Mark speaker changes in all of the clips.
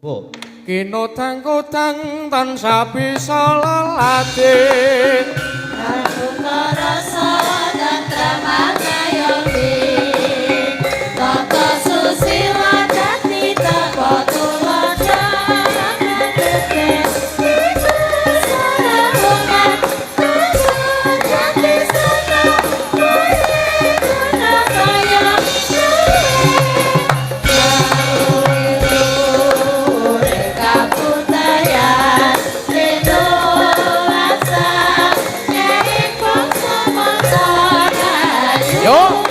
Speaker 1: Bu.
Speaker 2: Kinodang-kodang tansah bisa lelade.
Speaker 3: Pramuka rasa tentrem ngayomi. Tata susila dadi tapa tuladha rama. Iku sarawungan tuhu dadi sena murid guna kaya luwe kabudayan tinulasa ing bangsa manca rahayu.
Speaker 2: Yo.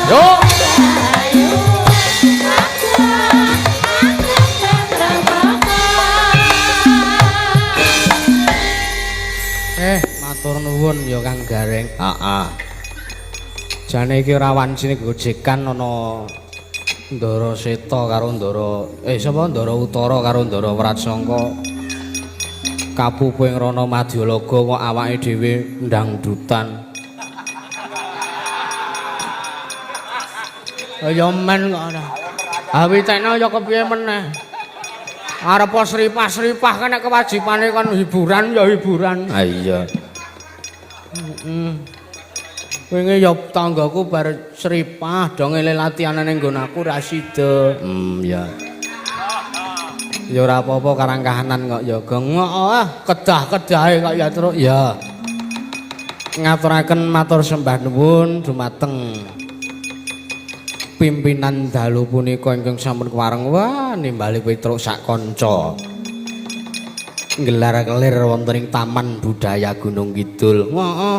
Speaker 2: Yo.
Speaker 1: Matur nuwun ya Kang Gareng. Heeh. Jane iki ora wancine gojekan ana Ndara Seta karo Ndara sapa Ndara Utara karo Ndara Wratsangka. Kapupu ing Rana Madyalaga kok awake dhewe ndangdutan. Ya men kok ora. Ha witekno ya kepiye meneh. Arep sripah-sripah kan nek kewajibane kon hiburan ya hiburan. Ha iya. Heeh. Wingi ya tanggaku bar sripah do ngele latihan ning nggon aku ra sida. Ya. Ya ora apa-apa karang kahanan kok ya gong. Ah, kedah-kedahe kok ya truk ya. Ngaturaken matur sembah nuwun dumateng pimpinan dalu punika ingkang sampun kewareng wah nimbali Petruk sak kanca. Nggelar kelir wonten ing Taman Budaya Gunung Kidul. Heeh.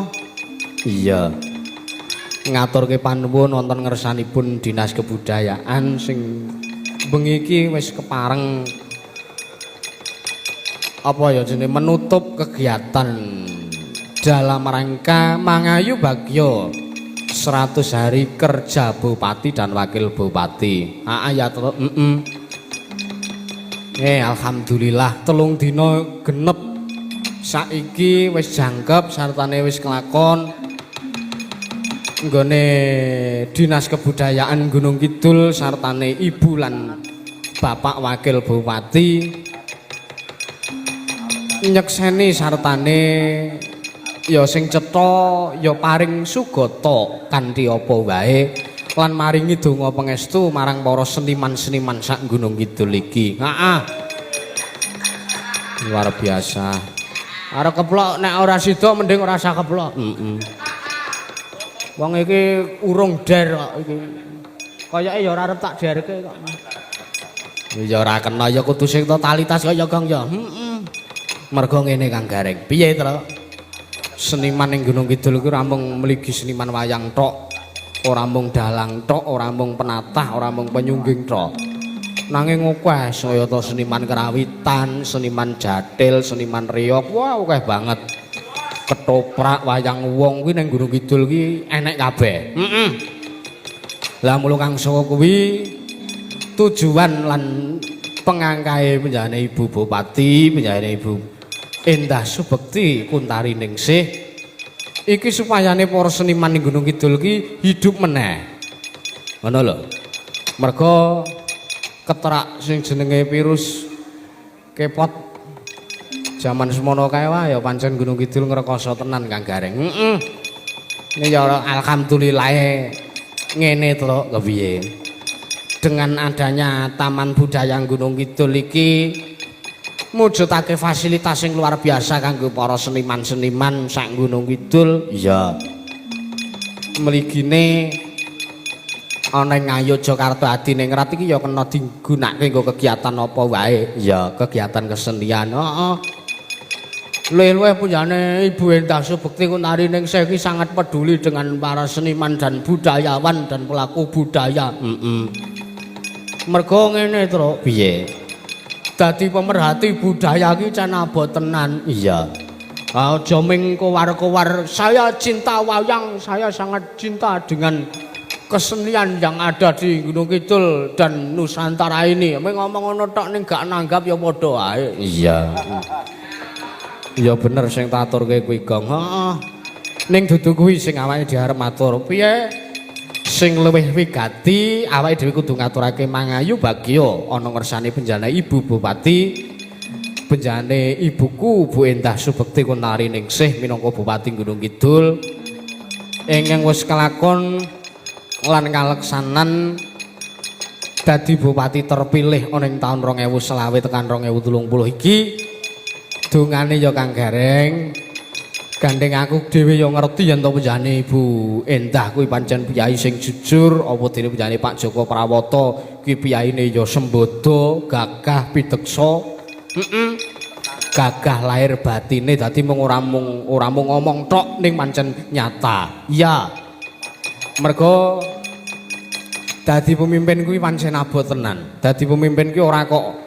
Speaker 1: Iya. Ngaturke panuwun wonten ngersanipun Dinas Kebudayaan sing bengi iki wis kepareng apa ya jenenge menutup kegiatan dalam rangka Mangayu Bagyo 100 hari kerja Bupati dan Wakil Bupati. Heeh ya terus. Alhamdulillah 3 dina genep saiki wis jangkep sartane wis kelakon nggone Dinas Kebudayaan Gunung Kidul sartane Ibu lan Bapak Wakil Bupati nyekseni sartane ya sing cetha ya paring sugata kanthi apa wae lan maringi donga pangestu marang para seniman-seniman sak Gunung Kidul iki. Heeh. Luar biasa. Arep keplok nek ora sida mending ora usah keplok. Heeh. Wong iki urung der kok iki. Kayake ya ora arep tak derke kok. Ya ora kena ya kudu sing totalitas kaya Gong ya. Heeh. Mergo ngene Kang Gareng. Piye, Tru? Seniman ning Gunung Kidul iku ora mung mligi seniman wayang tok, ora mung dalang tok, ora mung penatah, ora mung penyungging tok. Nanging akeh sayata seniman karawitan, seniman jathil, seniman reog, wah akeh banget. Ketoprak, wayang wong kuwi ning Gunung Kidul ki enek kabeh. Heeh. Lah mula kang saka kuwi tujuan lan pengangkae panjenengane Ibu Bupati, panjenengane Ibu Endah Subekti Kuntari Ningsih iki supayane para seniman ning Gunung Kidul ki hidup meneh. Ngono lho. Mergo keterak sing jenenge virus kepot jaman semono kae wae ya pancen Gunung Kidul ngrekoso tenan Kang Gareng. Heeh. Ini ya alhamdulillah ngene to kepiye. Dengan adanya Taman Budaya Gunung Kidul iki Mujudake fasilitas sing luar biasa kanggo para seniman-seniman sak Gunung Kidul. Iya. Mligine ana ing Ngayogyakarta Adiningrat iki ya kena digunakake nggo kegiatan apa wae. Iya, kegiatan kesenian. Heeh. Luwih-luwih punjane Ibu Endah Subekti Kuntari Ningsih iki sangat peduli dengan para seniman dan budayawan dan pelaku budaya. Heeh. Mergo ngene, Truk. Piye? Dadi pemerhati budaya iki can abot tenan. Iya. Aja ming kowar-kowar saya cinta wayang, saya sangat cinta dengan kesenian yang ada di Gunung Kidul dan Nusantara ini. Ming ngomong ngono tok ning gak nanggap ya padha wae. Iya. Ya bener sing taturke kuwi, Gong. Heeh. Ning dudu kuwi sing awake dhewe arep matur. Piye? Sing luwih wigati awake dhewe kudu ngaturake mangayu bagya ana ngersane penjane Ibu Bupati, penjane ibuku Bu Endah Subekti Kuntari Ningsih minangka Bupati Gunung Kidul ingkang wis kelakon lan kaleksanan dadi bupati terpilih ana ing taun 2020 tekan 2030 iki. Dongane ya Kang Gareng, gandeng aku dhewe ya ngerti yen to penjane Ibu Endah kuwi pancen piyai sing jujur, apa dene penjane Pak Joko Prawoto kuwi piyaine ya sembodo, gagah pideksa. Heeh. Gagah lahir batine, dadi mung ora mung ngomong tok ning pancen nyata. Iya. Mergo dadi pemimpin kuwi pancen abot tenan. Dadi pemimpin kuwi ora kok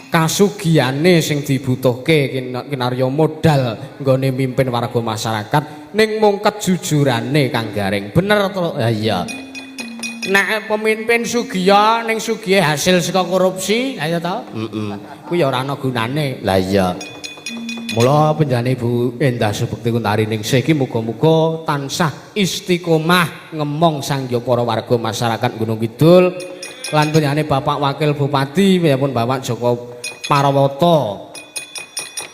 Speaker 1: kasugihane sing dibutuhke kinarya modal nggone mimpin warga masyarakat, ning mung kejujurane, Kang Gareng. Bener to? Ha iya. Nek pemimpin sugiya ning sugihe hasil saka korupsi, ayo to? Heeh. Kuwi ya ora ana gunane. Lah iya. Mula penjane Ibu Endah Subekti Kuntari Ningsih iki muga-muga tansah istiqomah ngemong sangya para warga masyarakat Gunung Kidul lan penjane Bapak Wakil Bupati pun Bapak Joko Prawoto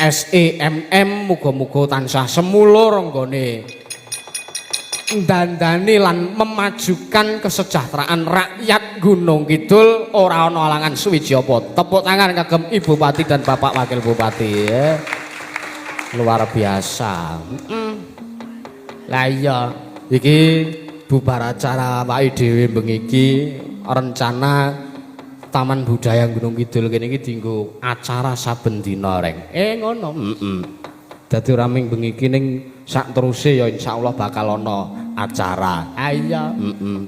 Speaker 1: SEMM muga-muga tansah semulur nggone ndandani lan memajukan kesejahteraan rakyat Gunung Kidul, ora ana alangan suwiji apa. Tepuk tangan kagem Ibu Bupati dan Bapak Wakil Bupati ya. Luar biasa. Lah iya, iki bubar acara awake dhewe bengi iki rencana Taman Budaya Gunung Kidul kene iki dienggo acara saben dina, Reng. Eh, ngono. Heeh. Dadi ora ming bengi iki ning sak teruse ya insyaallah bakal ana acara. Ah iya, heeh.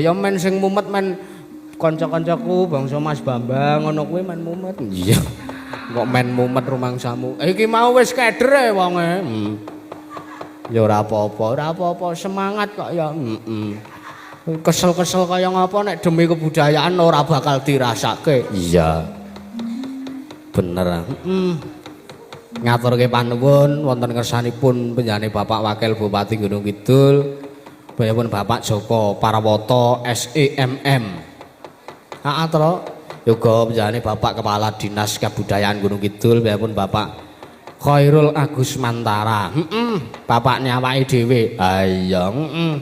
Speaker 1: Ya men sing mumet men kanca-kancaku bangsa Mas Bambang ngono kuwi men mumet. Iya. Kok men mumet rumangsamu? Eh, iki mau wis kedere wonge. Ya ora apa-apa, ora apa-apa, semangat kok ya. Heeh. Kesel-kesel kaya ngapa nek demi kebudayaan ora bakal dirasake. Iya. Bener. Heeh. Ngaturke panuwun wonten ngersanipun penjane Bapak Wakil Bupati Gunung Kidul, pun Bapak Joko Prawoto SEMM. Heeh, Tro. Yoga penjane Bapak Kepala Dinas Kebudayaan Gunung Kidul, pun Bapak Khairul Agus Mantara. Heeh, bapakne awake dhewe. Ha iya, heeh.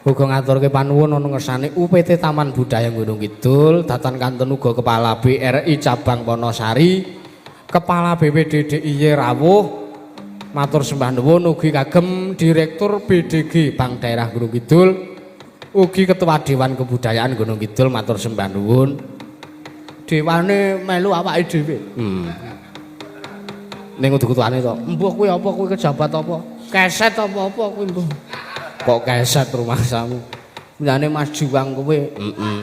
Speaker 1: Uga ngaturke panuwun ana ngersane UPT Taman Budaya Gunung Kidul, datan kantun uga Kepala BRI Cabang Wonosari, Kepala BPD DIY rawuh, matur sembah nuwun ugi kagem Direktur BDG Bank Daerah Gunung Kidul, ugi Ketua Dewan Kebudayaan Gunung Kidul, matur sembah nuwun. Dewane melu awake dhewe. Ning kudu ketuane to. Mbuh kuwi apa kuwi, kejabat apa? Keset apa-apa kuwi mbuh. Kok keset rumangsamu? Menjane Mas Juwang kowe. Heeh.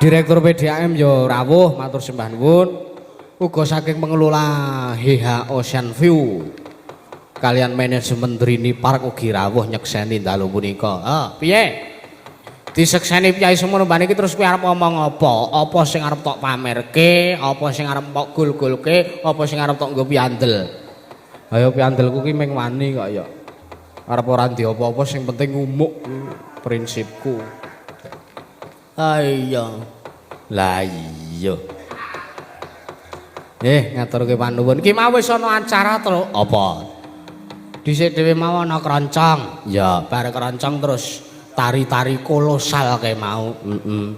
Speaker 1: Direktur PDAM ya rawuh, matur sembah nuwun. Uga saking pengelola HH Ocean View kalian manajemen Trini Park ugi rawuh nyekseni dalu punika. Ah, piye? Disekseni piyai semono mbane iki terus kowe arep ngomong apa? Apa sing arep tok pamerke? Apa sing arep tok gul-gulke? Apa sing arep tok nggo piandel? Ayo, piandelku ki ming wani kok ya. Arep ora ndi apa-apa sing penting ngumuk prinsipku. Ah iya. Lah iya. Eh, ngaturke panuwun. Ki mau wis ana acara to? Apa? Dhisik dhewe mau ana kroncong. Ya, bar kroncong terus tari-tari kolosal kae mau. Heeh.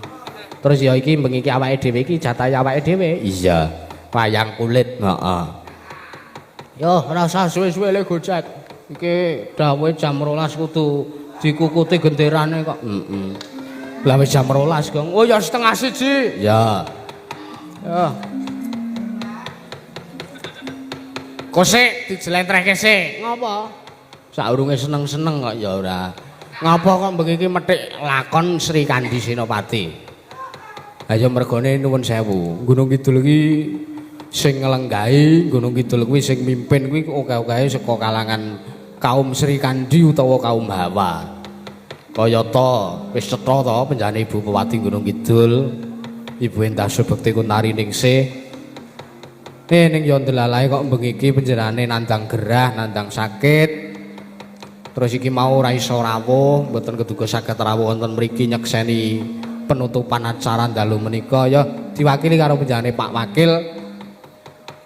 Speaker 1: Terus ya iki bengi iki awake dhewe iki jatahe awake dhewe. Iya. Wayang kulit, heeh. Yo, ora usah suwe-suwe le gocek. Iki dawuhe jam 12 kudu dikukuti genderane kok. Heeh. Lah wis jam 12, Gong. Oh ya 12:30. Ya. Yo. Kosek dijlentrehke sik. Ngopo? Saurunge seneng-seneng kok ya ora. Ngapa kok bengi iki methik lakon Sri Kandi Senopati? Ha ya mergone nuwun sewu. Gunung Kidul iki sing nglenggahi, Gunung Kidul kuwi sing mimpin kuwi akeh-akehe saka kalangan kaum Sri Kandi utawa kaum Hawa. Kayata wis cetha to penjane Ibu Bupati Gunung Kidul, Ibu Endah Subekti Kuntari Ningsih. Ning ya ndelalahe kok bengi iki penjenengane nandang gerah, nandang sakit. Terus iki mau ora iso rawuh, mboten keduga saged rawuh wonten mriki nyekseni penutupan acara dalu menika ya diwakili karo penjenengane Pak Wakil.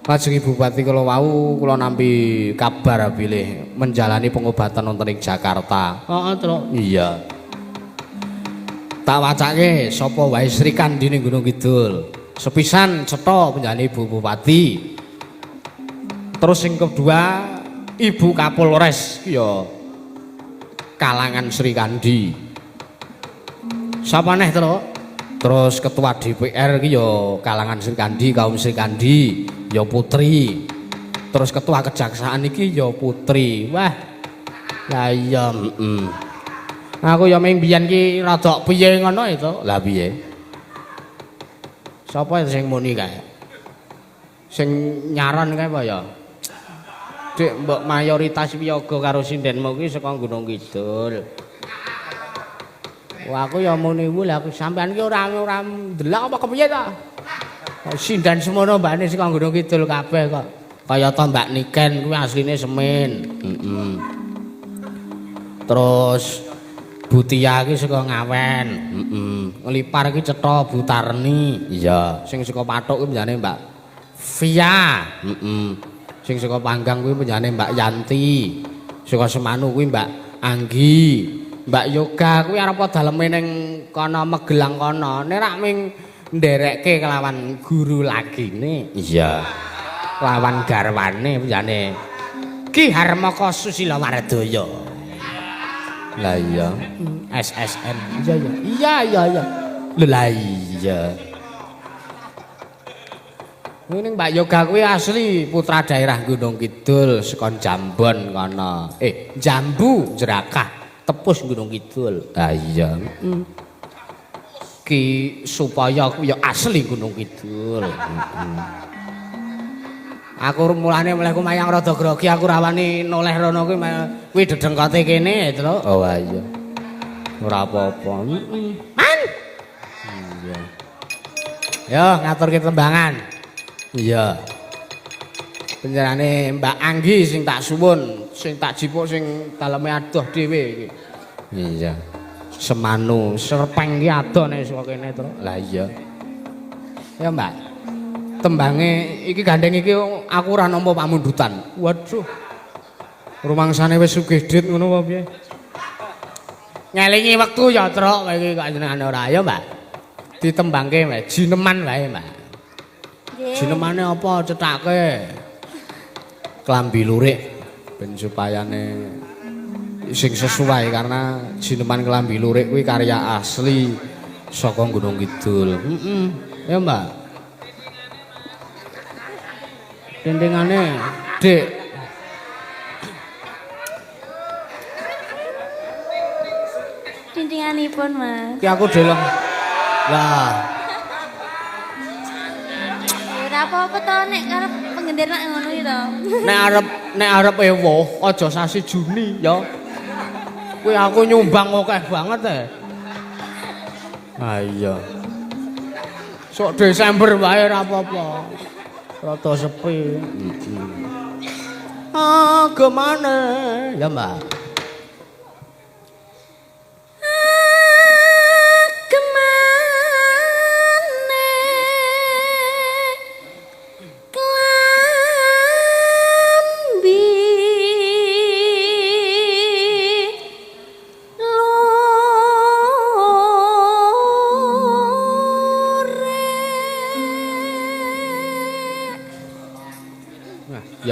Speaker 1: Lajeng Ibu Bupati kula wau kula nampi kabar bilih menjalani pengobatan wonten ing Jakarta. Heeh, Truk. Iya. Tak wacake sapa wae Sri Kandi ning Gunung Kidul. Sepisan cetha penjenengane Ibu Bupati. Terus sing kedua Ibu Kapolres ya kalangan Sri Kandi. Sapa neh, Truk? Terus Ketua DPR ki ya kalangan Sri Kandi, kaum Sri Kandi, ya putri. Terus Ketua Kejaksaan iki ya putri. Wah. Lah iya, heeh. Aku ya ming biyen ki rada piye ngono itu. Lah piye? Sapa sing muni kae? Sing nyaron kae apa ya? Dik, mbok mayoritas wiyaga karo sindenmu ki saka Gunung Kidul. Wah, aku ya muni kuwi lha aku sampean ki ora ora ndelok apa kepiye ta? Sinden semono mbane saka Gunung Kidul kabeh kok. Kaya ta Mbak Niken kuwi asline Semin. Heeh. Terus Butia ki saka Ngawen. Heeh. Nglipar ki cetha Bu Tarni. Iya. Sing saka Pathuk kuwi penjane Mbak Via. Heeh. Sing saka Panggang kuwi penjane Mbak Yanti. Saka Semanu kuwi Mbak Anggi. Mbak Yoga kuwi arep daleme ning kono Magelang kono. Nek rak ming nderekke kelawan guru lagine. Iya. Lawan garwane penjane Ki Harmoko Susila Wardaya. Lah iya. SSN. Iya iya. Iya iya iya. Lho lah iya. Ning Mbak Yoga kuwi asli putra daerah Gunung Kidul saka Jambon kono. Jambu Jerakah Tepus Gunung Kidul. Lah iya. Ki supaya kuwi ya asli Gunung Kidul. Aku mulane mulai kumayang rada grogi aku rawani noleh rono kuwi kuwi dedengkote kene to. Oh iya. Ora apa-apa. Man. Iya. Yo ngaturke tembangan. Iya. Penjenengane Mbak Anggi sing tak suwun, sing tak jipuk sing daleme adoh dhewe iki. Iya. Semanu Serpeng ki adoh nek saka kene to. Lah iya. Ya Mbak. Tembange iki gandeng iki aku ora nampa pamundutan. Waduh. Rumangsane wis sugih dit ngono apa piye? Ngelingi wektu ya, Truk, kowe iki kok jenengane ora ya, Mbak. Ditembangke wae, jineman wae, Mbak.
Speaker 3: Nggih.
Speaker 1: Jinemane apa cethake? Klambi lurik ben supayane sing sesuai karena jineman klambi lurik kuwi karya asli saka Gunung Kidul. Heeh. Ya, Mbak. Dendengane, Dik.
Speaker 3: Dindinganipun, Mas.
Speaker 1: Ki aku deleng. Lah,
Speaker 3: Ora apa-apa to nek karep penggender nak ngono iki to.
Speaker 1: Nek arep ewuh aja sasi Juni ya. Kuwi aku nyumbang akeh banget e. Ah iya. Sok Desember wae ora apa-apa. Rada sepi. Heeh. Ah, gemane? Ya, Mbak.
Speaker 3: Gemane klambi lurik.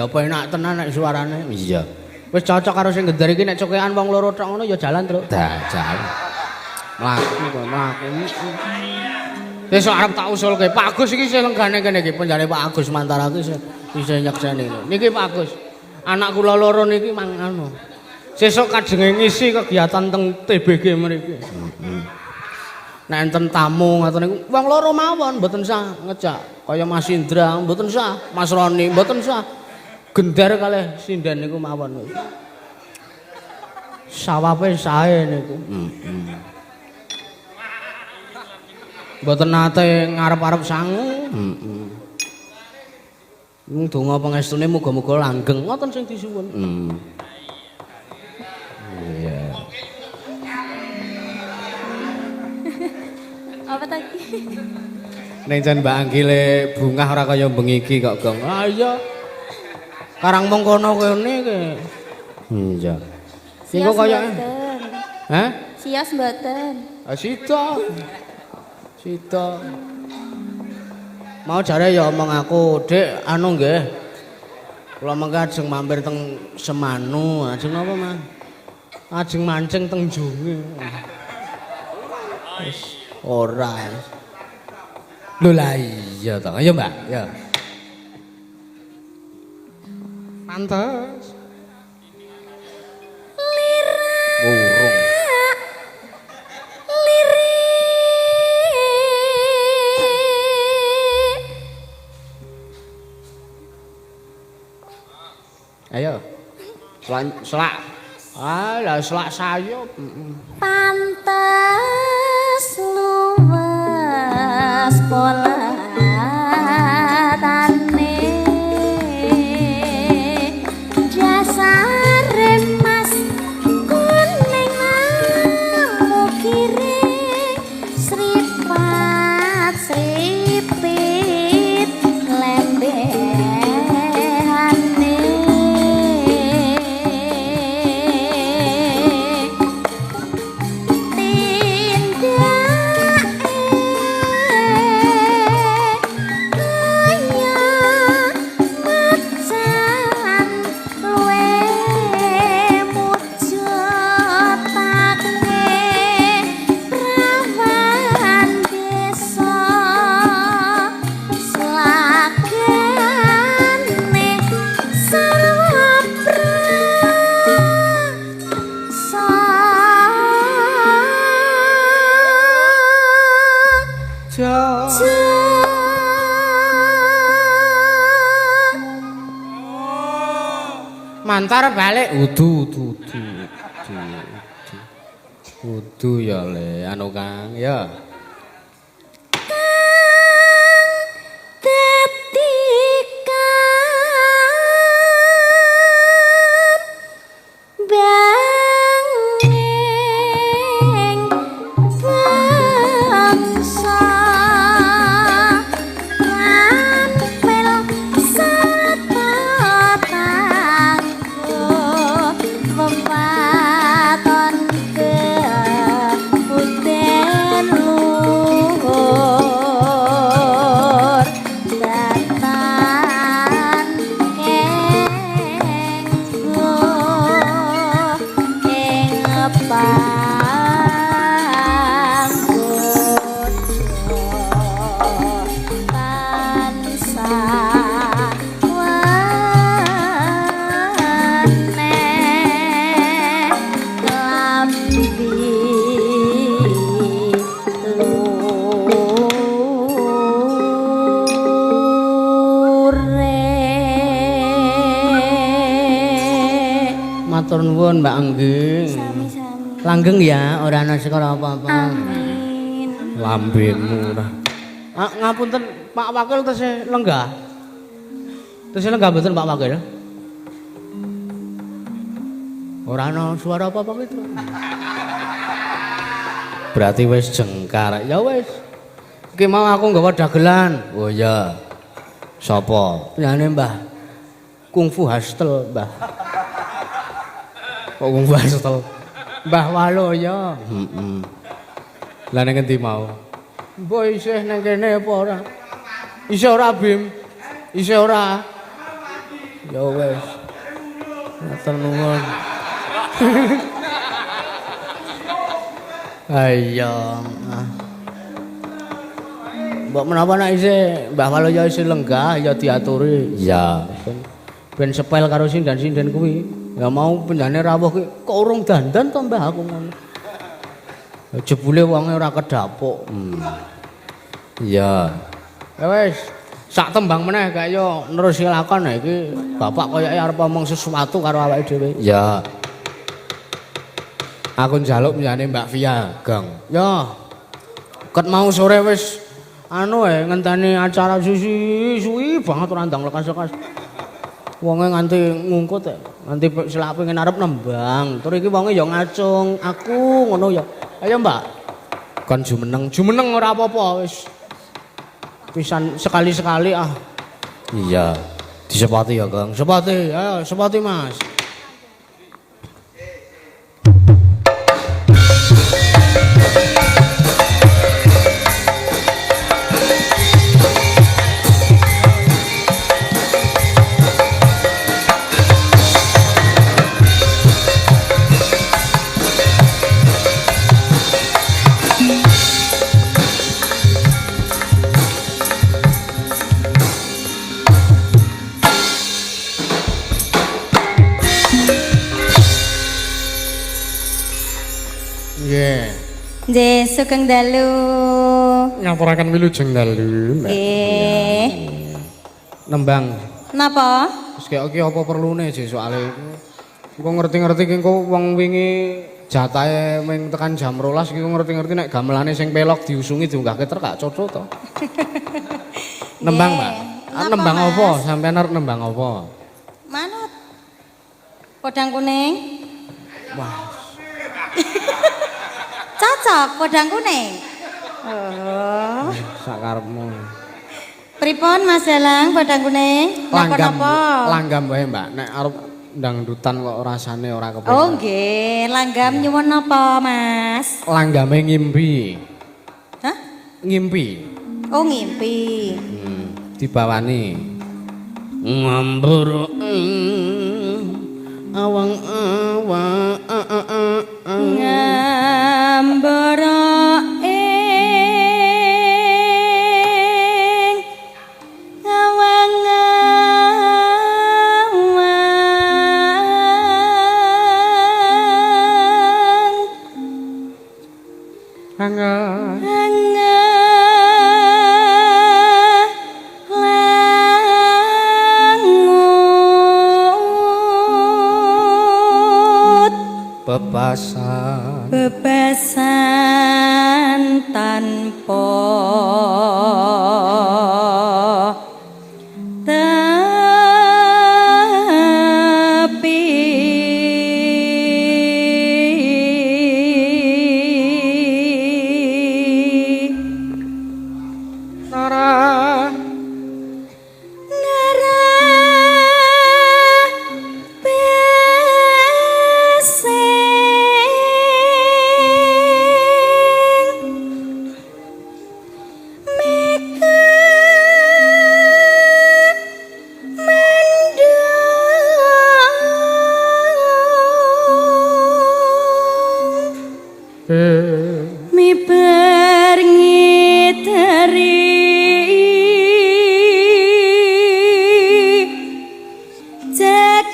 Speaker 1: Ya apa enak tenan nek suarane. Iya. Wis cocok karo sing gender iki nek cokekan wong loro tok ngono ya jalan, Truk. Dah, jalan. Mlaku kok mlaku. Sesuk arep tak usulke Pak Agus iki sing lenggane kene iki penjane Pak Agus Mantara iki isih nyekseni. Niki Pak Agus. Anak kula loro niki mang anu. Sesuk kajenge ngisi kegiatan teng TBG mriki. Heeh. Nek enten tamu ngoten niku wong loro mawon mboten sah ngejak. Kaya Mas Indra mboten sah, Mas Roni mboten sah. Gender kalih sinden niku mawon. Sawape sae niku. Heeh. Mboten nate ngarep-arep sangu. Heeh. Donga pangestune muga-muga langgeng ngoten sing disuwun. Iya.
Speaker 3: Apa tadi?
Speaker 1: Ning jan Mbak Anggile bungah ora kaya bengi iki kok, Gong. Ah iya. Karang mung kono kene iki. Iya. Sing kok kaya Hah?
Speaker 3: Sios mboten.
Speaker 1: Ah sida. Sida. Mau jare ya omong aku, Dik, anu nggih. Kula mengke ajeng mampir teng Semanu, ajeng napa, Mas? Ajeng mancing teng Jonge. Wis ora. Lho lah iya to. Ayo, Mbak, ya.
Speaker 2: Pantes.
Speaker 3: Lirak.
Speaker 2: Urung.
Speaker 3: Lirik.
Speaker 1: Ayo. Selak selak. Ah, lah selak sayup.
Speaker 3: Pantes luwes polatane jasare mas kuning namukire sripat sripit lembehane
Speaker 1: Mantar balik udu udu udu udu udu ya le anu Kang ya
Speaker 3: Kang dadi kambang ing bangsa rampil sarta tangguh wewaton keputen luhur datan kenggo ing panggoda tansah weneh klambi lure.
Speaker 1: Matur nuwun Mbak Angging.
Speaker 3: Sami-sami.
Speaker 1: Langgeng ya, ora ana sekara apa-apa.
Speaker 3: Amin.
Speaker 2: Lambemu ora.
Speaker 1: Ah, ngapunten Pak Wakil tesih lenggah. Tesih lenggah mboten Pak Wakil? Ora ana suara apa-apa gitu. Berarti wis jengkar. Ya wis. Iki mau aku nggawa dagelan. Oh iya. Sapa? Punyane Mbah Kungfu Hostel, Mbah. Kok Kungfu Hostel? Mbah Waloyo.
Speaker 2: Heeh. Lah ning endi mau?
Speaker 1: Mbok isih nang kene apa ora? Isih ora, Bim? Isih ora? Ya wis. Matur nuwun. Ayo. Mbok menapa nek isih Mbah Waluya isih lenggah ya diaturi.
Speaker 2: Iya.
Speaker 1: Ben sepel karo sinden-sinden kuwi. Ya mau penjane rawuh kuwi kok urung dandan to Mbah aku ngono. Jebule wonge ora kedapuk.
Speaker 2: Iya.
Speaker 1: Ya wis, sak tembang meneh gak yo nerusi lakon iki bapak koyoke arep omong sesuatu karo awake dhewe.
Speaker 2: Iya. Aku njaluk penjane Mbak Via, Gong.
Speaker 1: Ya. Ket mau sore wis anu ngenteni acara suwi suwi banget ora ndang lekas-lekas. Wonge nganti ngungkut, nganti selak pengen arep nembang. Tur iki wonge ya ngacung aku ngono ya. Ayo Mbak. Kon jumeneng, jumeneng ora apa-apa wis. Pisan sekali-sekali ah.
Speaker 2: Iya.
Speaker 1: Disepati ya, Kang. Sepati, ayo sepati Mas.
Speaker 3: Nggih, sugeng dalu.
Speaker 2: Ngaturaken wilujeng dalu, Mbak.
Speaker 3: Nggih.
Speaker 2: Nembang.
Speaker 3: Napa?
Speaker 2: Wis kaya iki apa perlune sih soalé. Engko ngerti-ngerti ki engko wong wingi jatahe ming tekan jam 12 ki ngerti-ngerti nek gamelane sing pelok diusungi diunggahke truk gak cocok to. Nembang, Mbak. Nembang apa? Sampeyan arep nembang apa?
Speaker 3: Manut. Podang kuning.
Speaker 2: Wah.
Speaker 3: Cocok podang kuning. Oh.
Speaker 2: Sakarepmu.
Speaker 3: Pripun Mas Dalang podang kuning?
Speaker 2: Langgam. Langgam wae, Mbak. Nek arep dangdutan kok rasane ora kepenak.
Speaker 3: Oh nggih, langgam nyuwun napa, Mas?
Speaker 2: Langgame ngimpi.
Speaker 3: Hah?
Speaker 2: Ngimpi.
Speaker 3: Oh, ngimpi.
Speaker 2: Dibawani.
Speaker 1: Ngambur awang-awang
Speaker 3: ngambur ing awang-awang
Speaker 2: angan bebasan
Speaker 3: bebasan tanpa tepi.
Speaker 2: Nara
Speaker 3: nara miber ngiteri jagat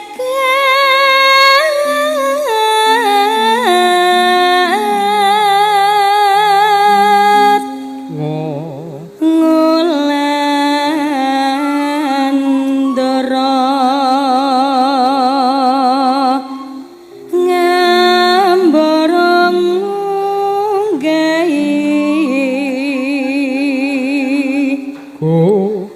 Speaker 3: ngulandara ngambara ngunggahi gunung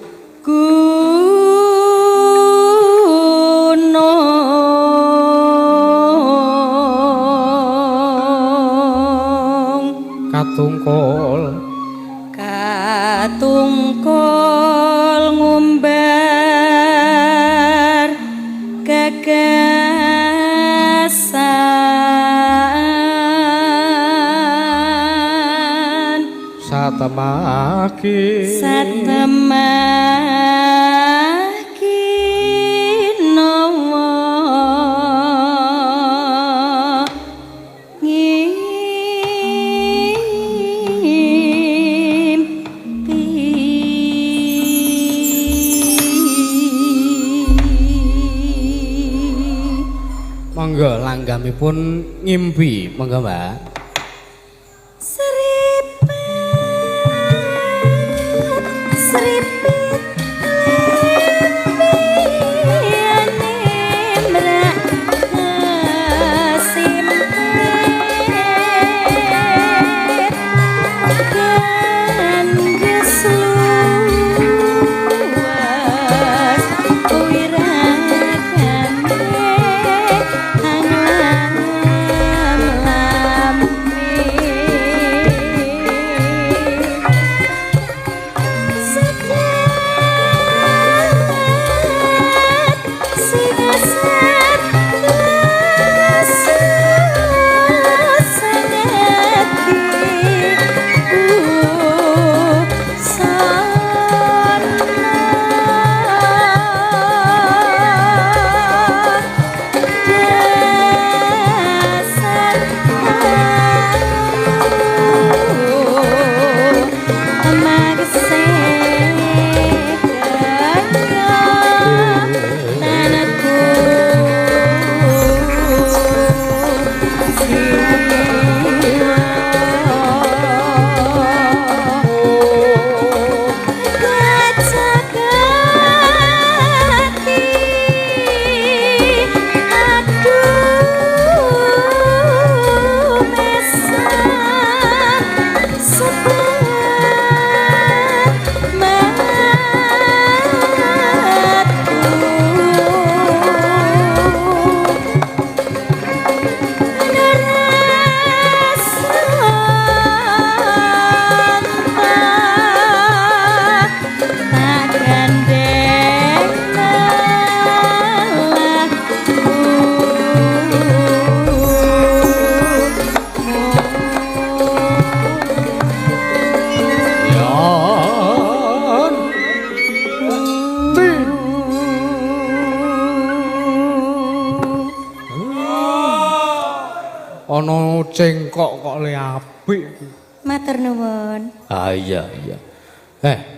Speaker 2: katungkul
Speaker 3: katungkul ngumbar gagasan
Speaker 2: satemaki
Speaker 3: satemaki
Speaker 2: Monggo langgamipun ngimpi, monggo Mbak.
Speaker 3: Seripet seripit lempiyane mrak kesimpit gandes luas wiragane
Speaker 2: Ana cengkok kok le apik.
Speaker 3: Matur nuwun.
Speaker 1: Ah iya iya.
Speaker 3: Jiwane.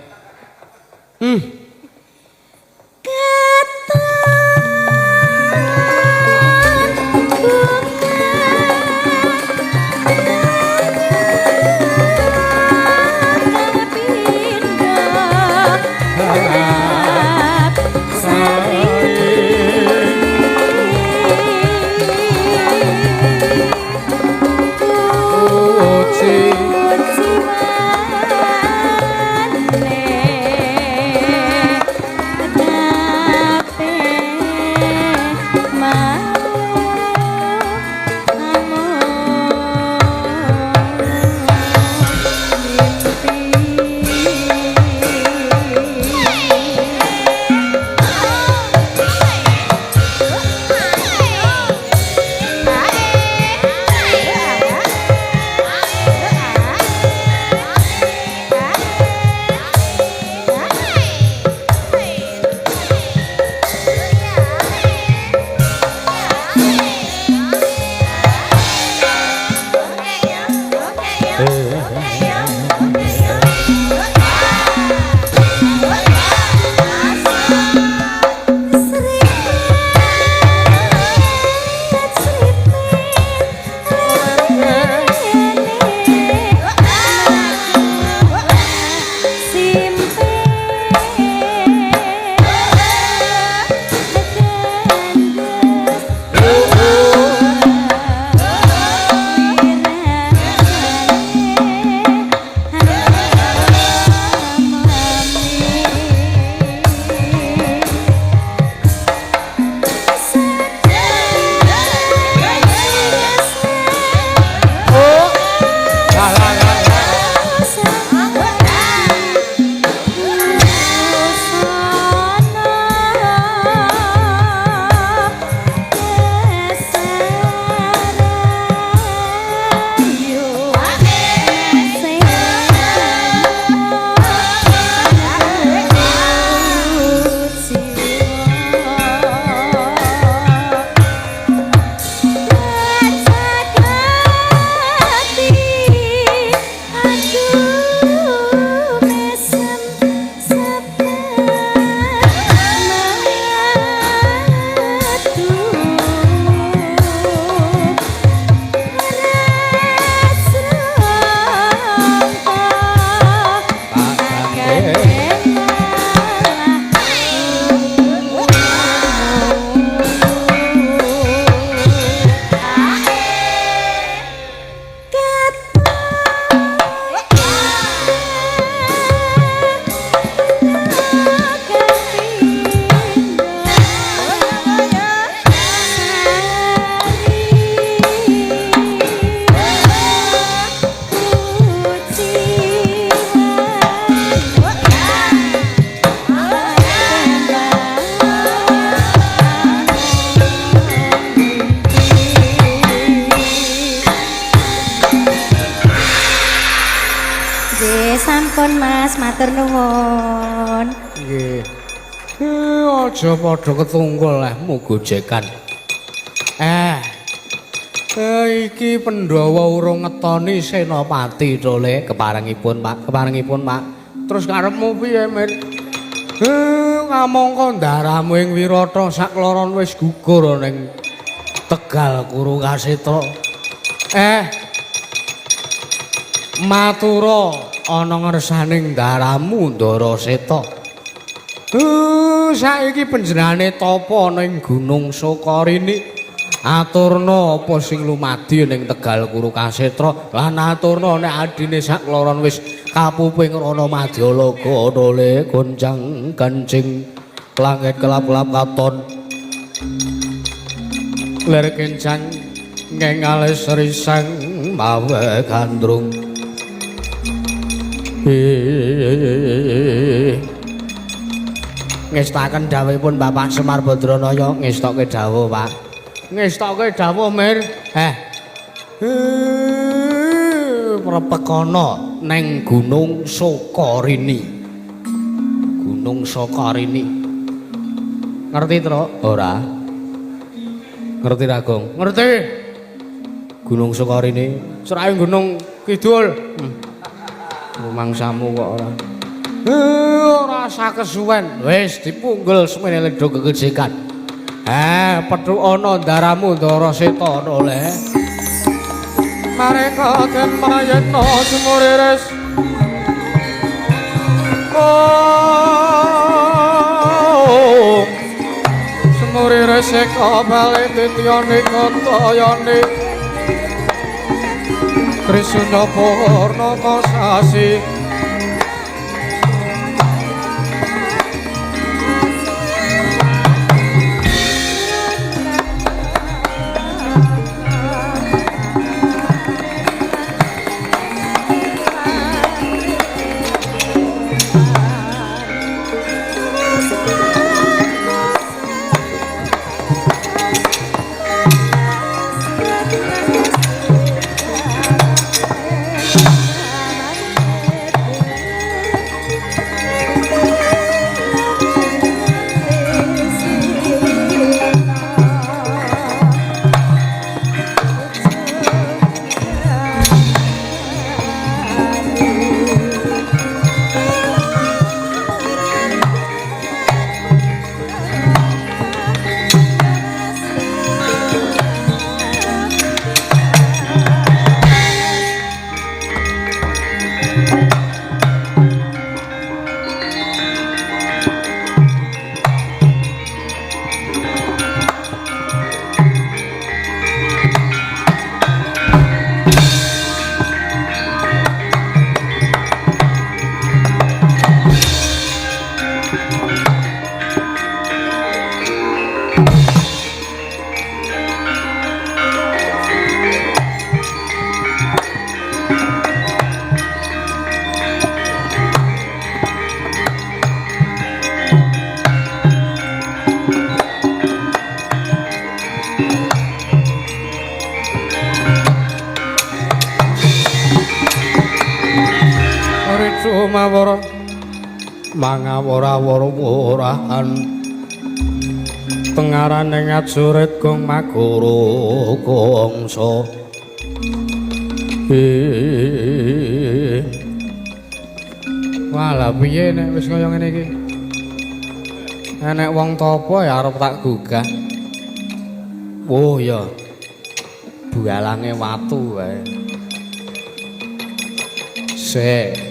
Speaker 3: Sampun Mas, matur nuwun.
Speaker 1: Nggih. Aja padha ketunggul lehmu gojekan. Iki Pandhawa urung ngetoni Senopati to, Le. Keparengipun, Pak. Keparengipun, Pak. Terus karepmu piye, Mir? Ngamangka ndaramu ing Wirata sakloron wis gugur ning Tegal Kurukasetra. Matura ana ngersaning ndaramu Ndaraseta. Saiki panjenengane tapa ning Gunung Sukarini. Aturna apa sing lumadi ning Tegal Kurukasetra lan aturna nek adine sakloron wis kapuping rana madyalaga dole goncang kancing langit kelap-kelap katon lir kencang ngengales risang mawe gandrung. Ngestaken dawuhipun Bapak Semar Badranaya, ngestokke dawuh, Pak. Ngestokke dawuh, Mir. Prepekana neng Gunung Sukarini. Gunung Sukarini. Ngerti, Tru? Ora. Ngerti ra, Gong? Ngerti. Gunung Sukarini, serahe Gunung Kidul. Rumangsamu kok ora. Ora usah kesuwen. Wis dipunggel semene ledo gegejekan. Petuk ana ndaramu Ndaraseta le.
Speaker 2: Mareka den prayitna sumuriris. Oh. Sumuriris eka bali tityane kantayane. Trisunda purnama sasi. Mawara mangawara-wara-warahan tengarane ngajurit gong maguru gongso. Walah piye nek wis kaya ngene iki? Enek wong tapa ya arep tak gugah. Oh ya. Bualange watu wae. Sik.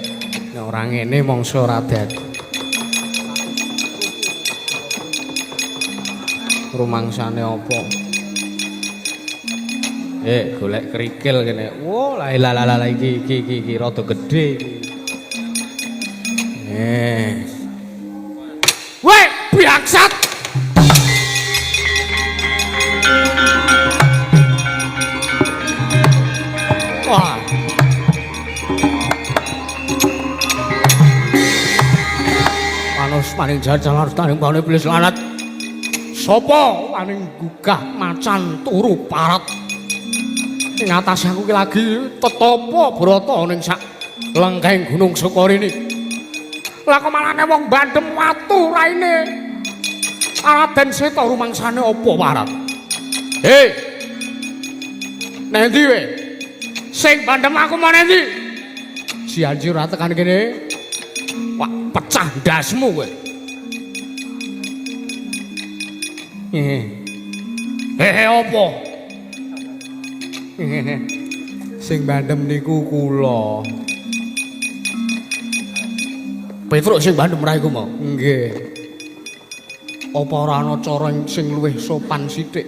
Speaker 2: Nek ora ngene mongso ora dadi. Rumangsane apa? Golek kerikil kene. Wo, la la la la iki iki iki, iki rada gedhe iki. Weh, biaksat. Wah. Manus maning jajal harus taning bane iblis lanat. Sopo wani gugah macan turu parat. Ing atas aku ki lagi tetapa brata ning sak Lengkeng Gunung Sukorini. Lah kok malane wong bandem watu raine. Raden Seta rumangsane apa warat? Hei. Nang ndi we? Sing bandem aku mau nang ndi? Janji ora tekan kene. Wah, pecah ndasmu kowe. Hehe apa? Sing bandem niku kula. Petruk sing bandem ra iku mau? Nggih. Apa ora ana cara sing luwih sopan sithik?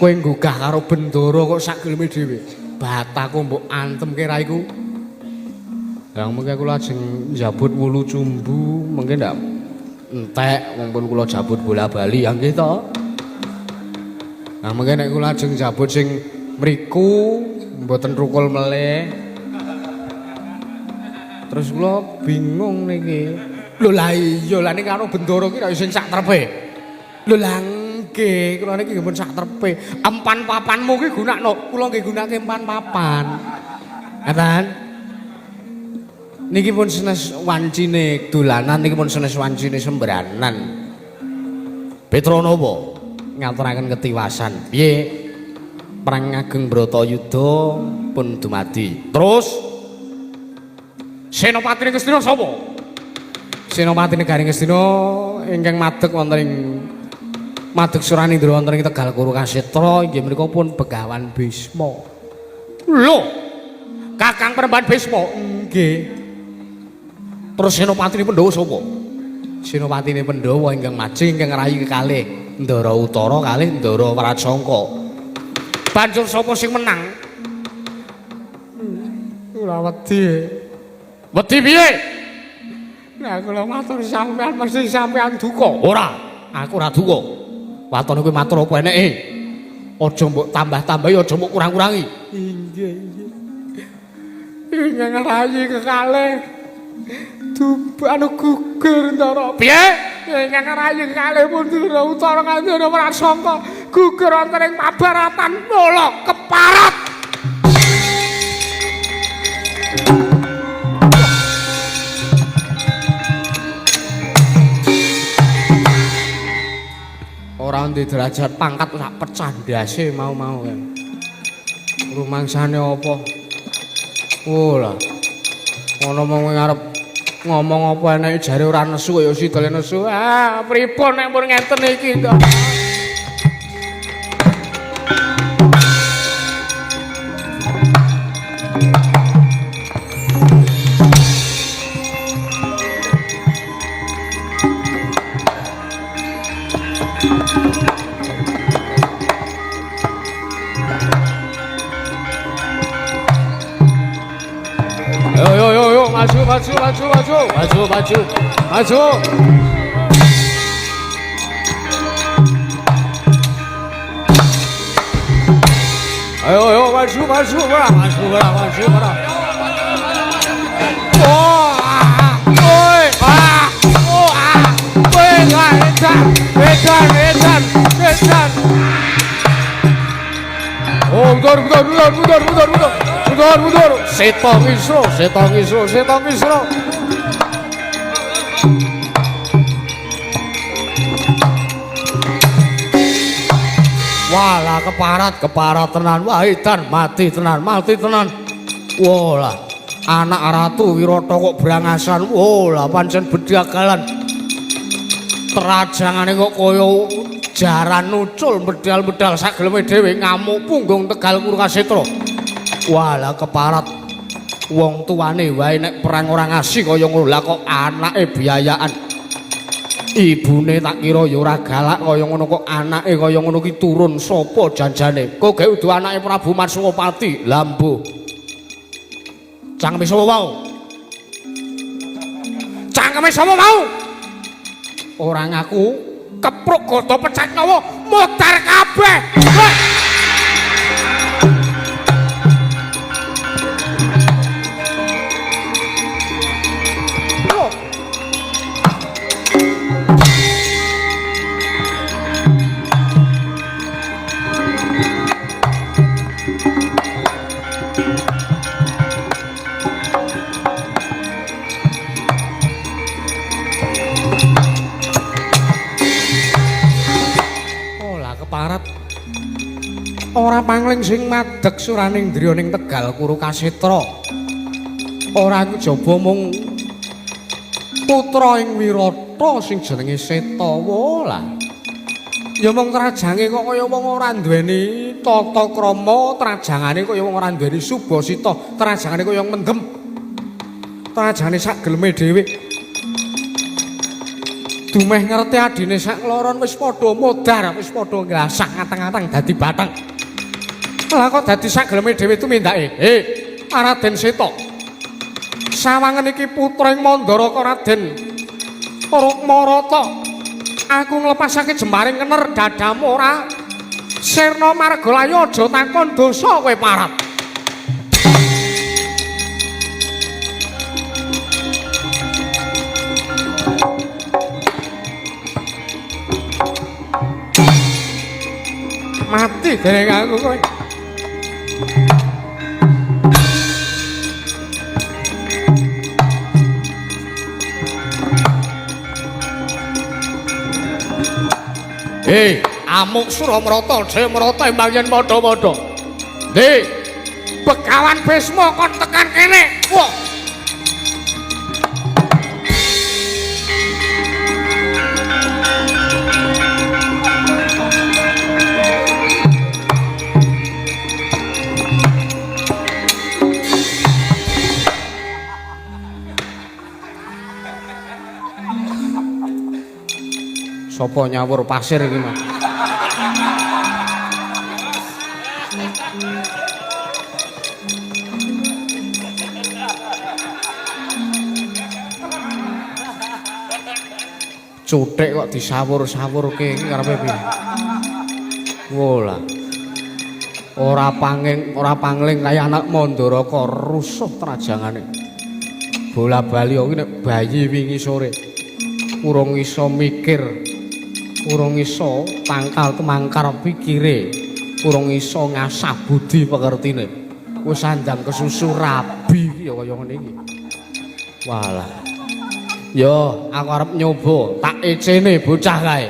Speaker 2: Kowe nggugah karo bendara kok sak geleme dhewe. Bataku mbok antemke ra iku. Lah mengke kula ajeng njabut wulu cumbu, mengke ndak entek wong pun kula jabut bola-bali ya nggih to. Lah mengke nek kula ajeng jabut sing mriku mboten rukul melih. Terus kula bingung niki. Lho lah iya lah niki karo bendara ki sing sak trepe. Lho lah nggih, kula niki nggih pun sak trepe. Empan papanmu ki gunakno, kula nggih gunake empan papan. Ngaten? Niki pun senes wancine dolanan, niki pun senes wancine sembranan. Petro napa? Ngaturaken ketiwasan. Piye? Perang ageng Bratayuda pun dumadi. Terus Senopati Ngastina sapa? Senopati Negari Ngastina ingkang madeg wonten ing madeg Suranindra wonten ing Tegal Kuru Kasetra inggih menika pun Begawan Bisma. Lho, Kakang Peremban Bisma? Nggih. Terus Senopatine Pandhawa sapa? Senopatine Pandhawa ingkang majeng ingkang rayi kekalih Ndara Utara kalih Ndara Wrajangka. Banjur sapa sing menang? Kula wedi. Wedi piye? Nah, kula matur sampean mesti sampean duka. Ora, aku ora duka. Watone kowe matur apa eneke? Aja mbok tambah-tambahi, aja mbok kurang-kurangi. Inggih, inggih. Ingkang rayi kekalih anu gugur Ndara. Piye? Ingkang rayi kekalih pun Ndara Utara Ndara Wrajangka gugur wonten ing pabaratan mula keparat. Ora ndek derajat pangkat sak pecah ndase mau-mau kae. Rumangsane apa? Oh lah. Ngono mong arep ngomong apa eneke jare ora nesu kaya sidale nesu. Ah, pripun nek pun ngeten iki to? Yo yo yo, maju maju maju maju maju maju maju. Ayo ayo maju maju maju maju maju. Wah, oi, ah, oh ah, edan, edan, edan, edan. Oh, mundur, mundur, mundur, mundur, mundur, mundur. Mundur, mundur. Seta Misra, Seta Misra, Seta Misra. Walah keparat, keparat tenan. Wah, edan mati tenan, mati tenan. Walah, anak ratu Wirata kok brangasan. Walah, pancen bedagalan. Terajangane kok kaya jaran nucul medal-medal sageleme dhewe ngamuk punggung Tegal Kuru Kasetra. Walah keparat. Wong tuane wae nek perang ora ngasih kaya ngono, lah kok anake biayaan. Ibune tak kira ya ora galak kaya ngono kok anake kaya ngono ki turun sapa janjane? Kok gawe udu anake Prabu Matswapati. Lah mbuh. Cangkeme sapa mau? Cangkeme sapa mau? Ora ngaku kepruk goto pecat nyawa modar kabeh. Ora pangling sing madeg suraning driya ning Tegal Kuru Kasetra. Ora kejaba mung putra ing Wirata sing jenenge Setawa lah. Ya mung trajange kok kaya wong ora duweni tata krama, trajangane kaya wong ora duweni subasita, trajangane kaya mendem. Trajangane sak geleme dhewe. Dumeh ngerti adine sak kloron wis padha modar, wis padha nglasah ngatang-atang dadi bathang. Lah kok dadi sak geleme dhewe tumindake? He, Raden Seta. Sawangen iki putra ing Mandaraka Raden Rukmarata. Aku nglepasake jembaring kener dadamu ora sirna margalayu aja takon dosa kowe parap. Mati dereng aku kowe. Hei, amuk Suramrata, Jayamrata embang yen padha-padha. Ndi? Begawan Bisma kon tekan kene. Wah. Sopo nyawur pasir iki, Mas? Cuthik kok disawur-sawurke iki karepe piye? Wolah. Ora panging, ora pangling kaya anak Mandaraka rusuh trajangane. Bola-bali iki nek bayi wingi sore urung iso mikir, urung iso tangkal tumangkar pikire, urung iso ngasah budi pekertine. Wis sandang kesusu rabi iki ya kaya ngene iki. Walah. Yo, aku arep nyoba tak ecene bocah kae.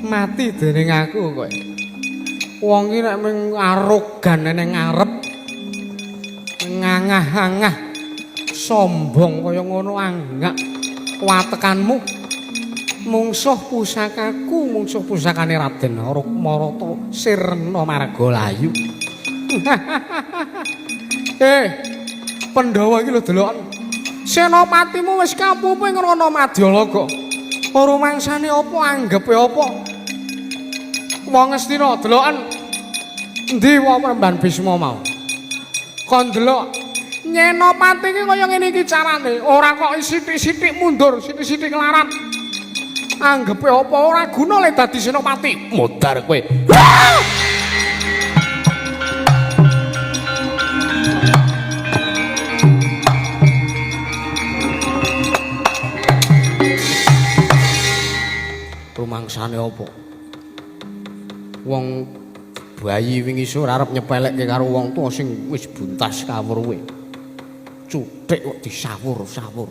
Speaker 2: Mati dening aku kowe. Wong iki nek mung arogan ning ngarep, ngangah-angah, sombong kaya ngono anggak watekanmu. Mungsuh pusakaku, mungsuh pusakane Raden Rukmarata sirna margalayu. Pandhawa iki lho deloken. Senopatimu wis kapupu ing rono Madyalaga. Ora mangsane apa anggepe apa? Wong Ngastina deloken endi wong Remban Bisma mau. Kon delok Nyenopati iki kaya ngene iki carane, ora kok sithik-sithik mundur, sithik-sithik nglarat. Anggepe apa ora guna le dadi senopati. Modar kowe. Rumangsane apa? Wong bayi wingi sore arep nyepelekke karo wong tuwa sing wis buntas kawruhe. Cuthik kok disawur-sawur.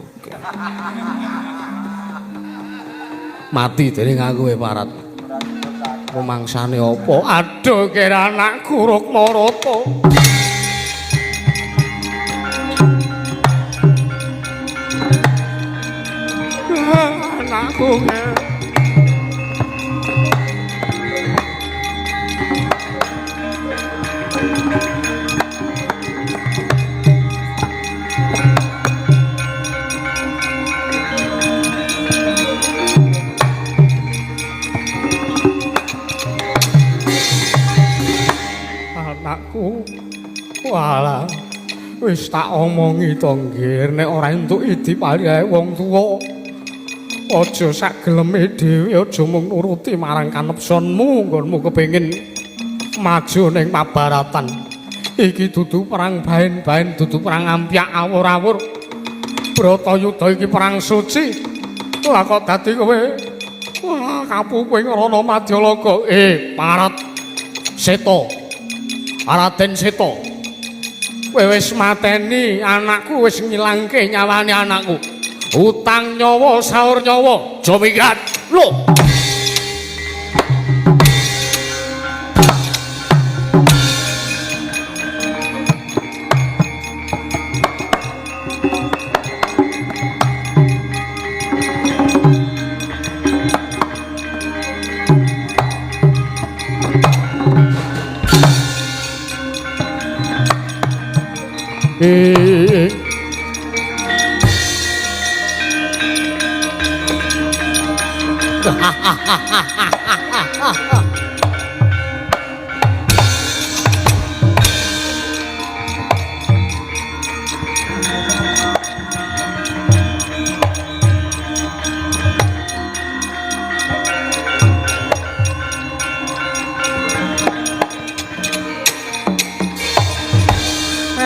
Speaker 2: Mati dening aku e parat. Rumangsane apa? Aduh kira anakku Rukmarata. Anakku. anakku. Walah, wis tak omongi to nggir, nek ora entuk dipalihae wong tuwa. Aja sak geleme dhewe, aja mung nuruti marang kanepsonmu, nggonmu kepengin maju ning pabaratan. Iki dudu perang baen-baen, dudu perang ampyak awur-awur. Bratayuda iki perang suci. Lah kok dadi kowe wah kapupu ing Rana Madyalaga. Parat Seta. Raden Seta. Kowe wis mateni anakku, wis ngilangke nyawane anakku. Utang nyawa saur nyawa, aja minggat. Lho.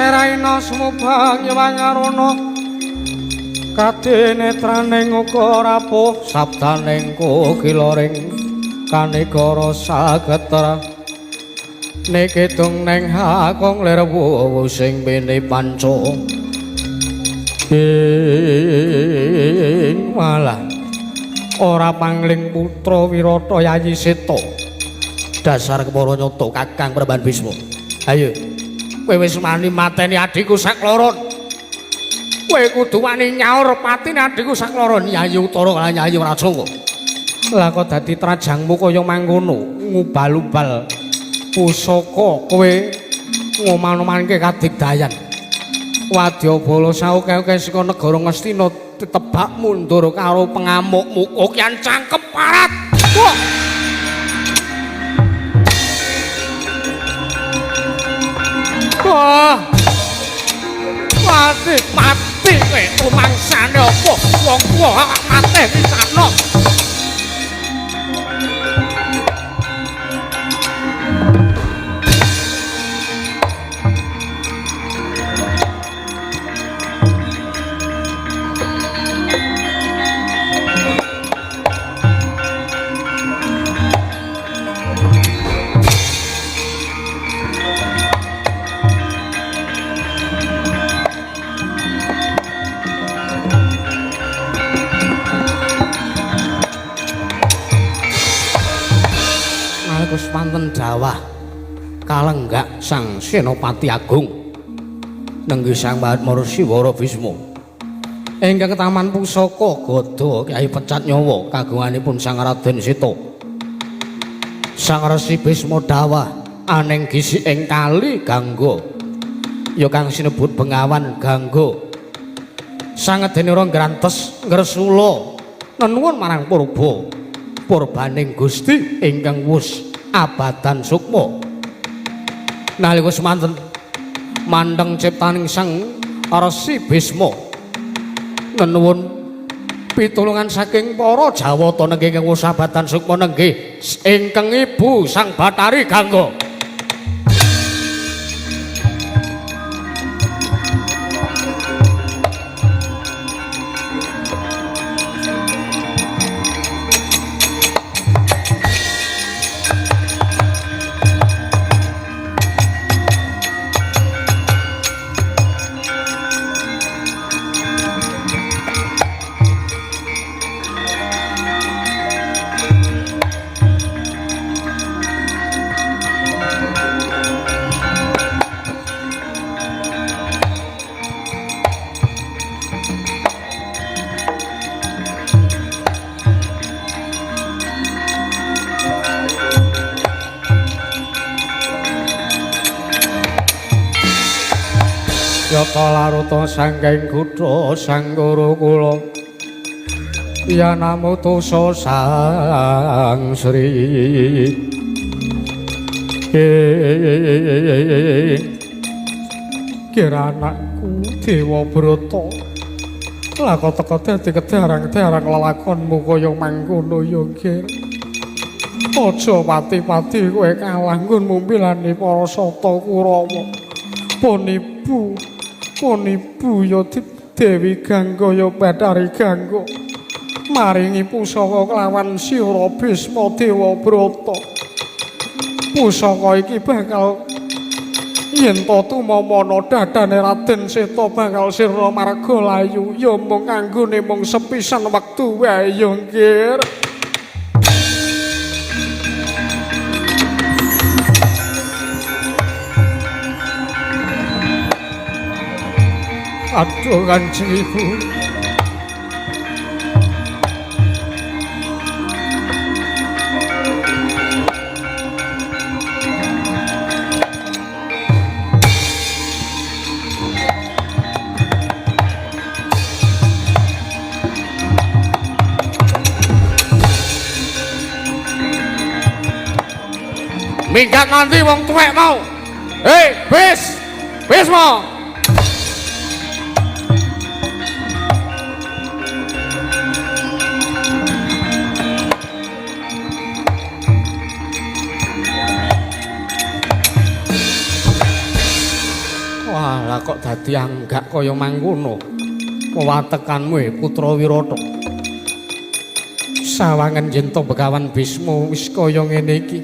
Speaker 2: Raina sumubang nyewangarana kadenetraning uga rapuh sabdaning kokilaring kanegara sagetra nikidung ning hakong lir wuwu sing bene panca ing malah ora pangling putra Wirata Yayi Seta dasar kepara nyata Kakang Praban Bisma. Ayo kowe wis wani mateni adhiku sakloron. Kowe kudu wani nyaur patine adhiku sakloron, Yayi Utara lan Yayi Wrajangga. Lah kok dadi trajangmu kaya mangkono, ngubal-ubal pusaka kowe ngoman-omanke kadigdayan. Wadyabala saoke-oke saka negara Ngastina ditebak mundur karo pengamukmu. Okian cangkem parat. Wah. Wah. Mati, mati kowe rumangsane apa? Wong tuwa mateni sakno. Wonten dawah kalenggak Sang Senopati Agung nenggih Sang Maharsi Wara Bisma ingkang taman pusaka gada Kyai Pecat Nyawa kagunganipun Sang Raden Seta. Sang Resi Bisma dawah aning gisi ing kali Gangga ya kang sinebut Bengawan Gangga. Sangedenira ngrantes ngresula nenuwun marang purba purbaning Gusti ingkang wus abadan sukma. Nalika semanten mandheng ciptaning Sang Resi Bisma nenuwun pitulungan saking para Jawata nenggih ingkang wus abadan sukma nenggih ingkang ibu Sang Bathari Gangga. Yata laruta sangking kutha Sang Gurukula Yanamutusa Sang Sri Kira anakku Dewa Brata. Lah kok teko dadi kedarang-darang lelakonmu kaya mangkono ya, Ger. Aja pati-pati kowe kalah nggonmu milani para sata Kurawa. Pun ibu ya Dewi Gangga ya Bathari Gangga. Maringi pusaka kelawan Sira Bisma Dewa Brata. Pusaka iki bakal yen to tumamana dadane Raden Seta bakal sirna marga layu ya mung kanggone mung sepisan wektu wae ya, Nggir. Aduh Kanjeng Ibu.
Speaker 1: Minggat nanti wong tuwek mau. Hei, bis. Bis mau.
Speaker 2: Wah, lah kok dadi anggak kaya mangkono. Wewatekanmu Putra Wirata. Sawangen yen to Begawan Bisma wis kaya ngene iki.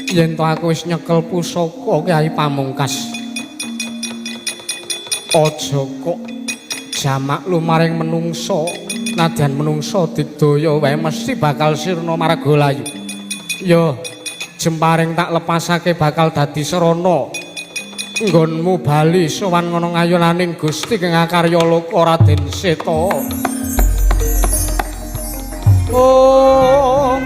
Speaker 2: Yen to aku wis nyekel pusaka Kyai Pamungkas. Aja kok jamak lumaring menungsa, nadyan menungsa digdaya wae mesti bakal sirna marga layu. Ya, jemparing tak lepasake bakal dadi srana. Nggonmu bali sowan ngono ngayonaning Gusti kang akarya loka Raden Seta. Oh.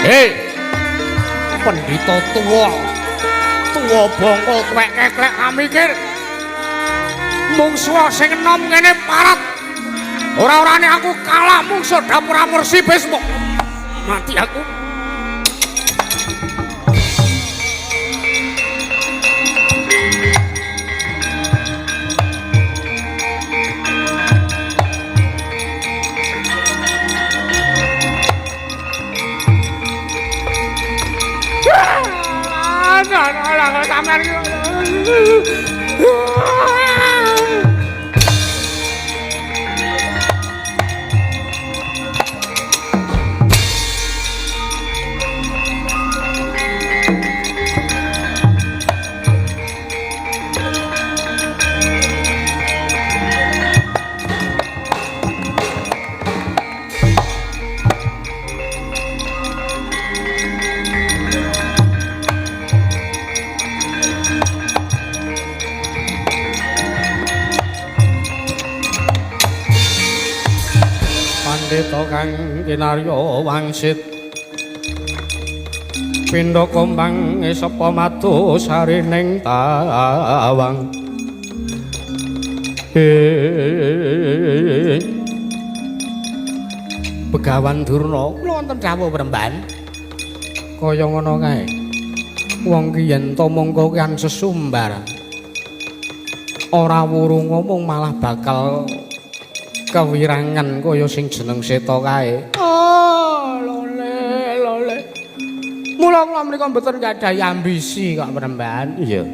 Speaker 1: Hei, pendhita tuwa, tuwa bangka tuwek keklek amikir. Mungsuh sing enom ngene parat. Ora-orane aku kalah mungsuh dapur Amursi Bisma. Mati aku.
Speaker 2: Pandhita kang kinarya wangsit pindha kombang sapa madu sarining tawang.
Speaker 1: Begawan Durna, kula wonten dawuh Premban.
Speaker 2: Kaya ngono kae. Wong ki yen to mongko kan sesumbar. Ora wuru ngomong malah bakal kewirangan kaya sing jeneng Seta kae.
Speaker 1: Oh, lole, lole. Mula kula menika mboten gadhahi ambisi kok Premban.
Speaker 2: Iya.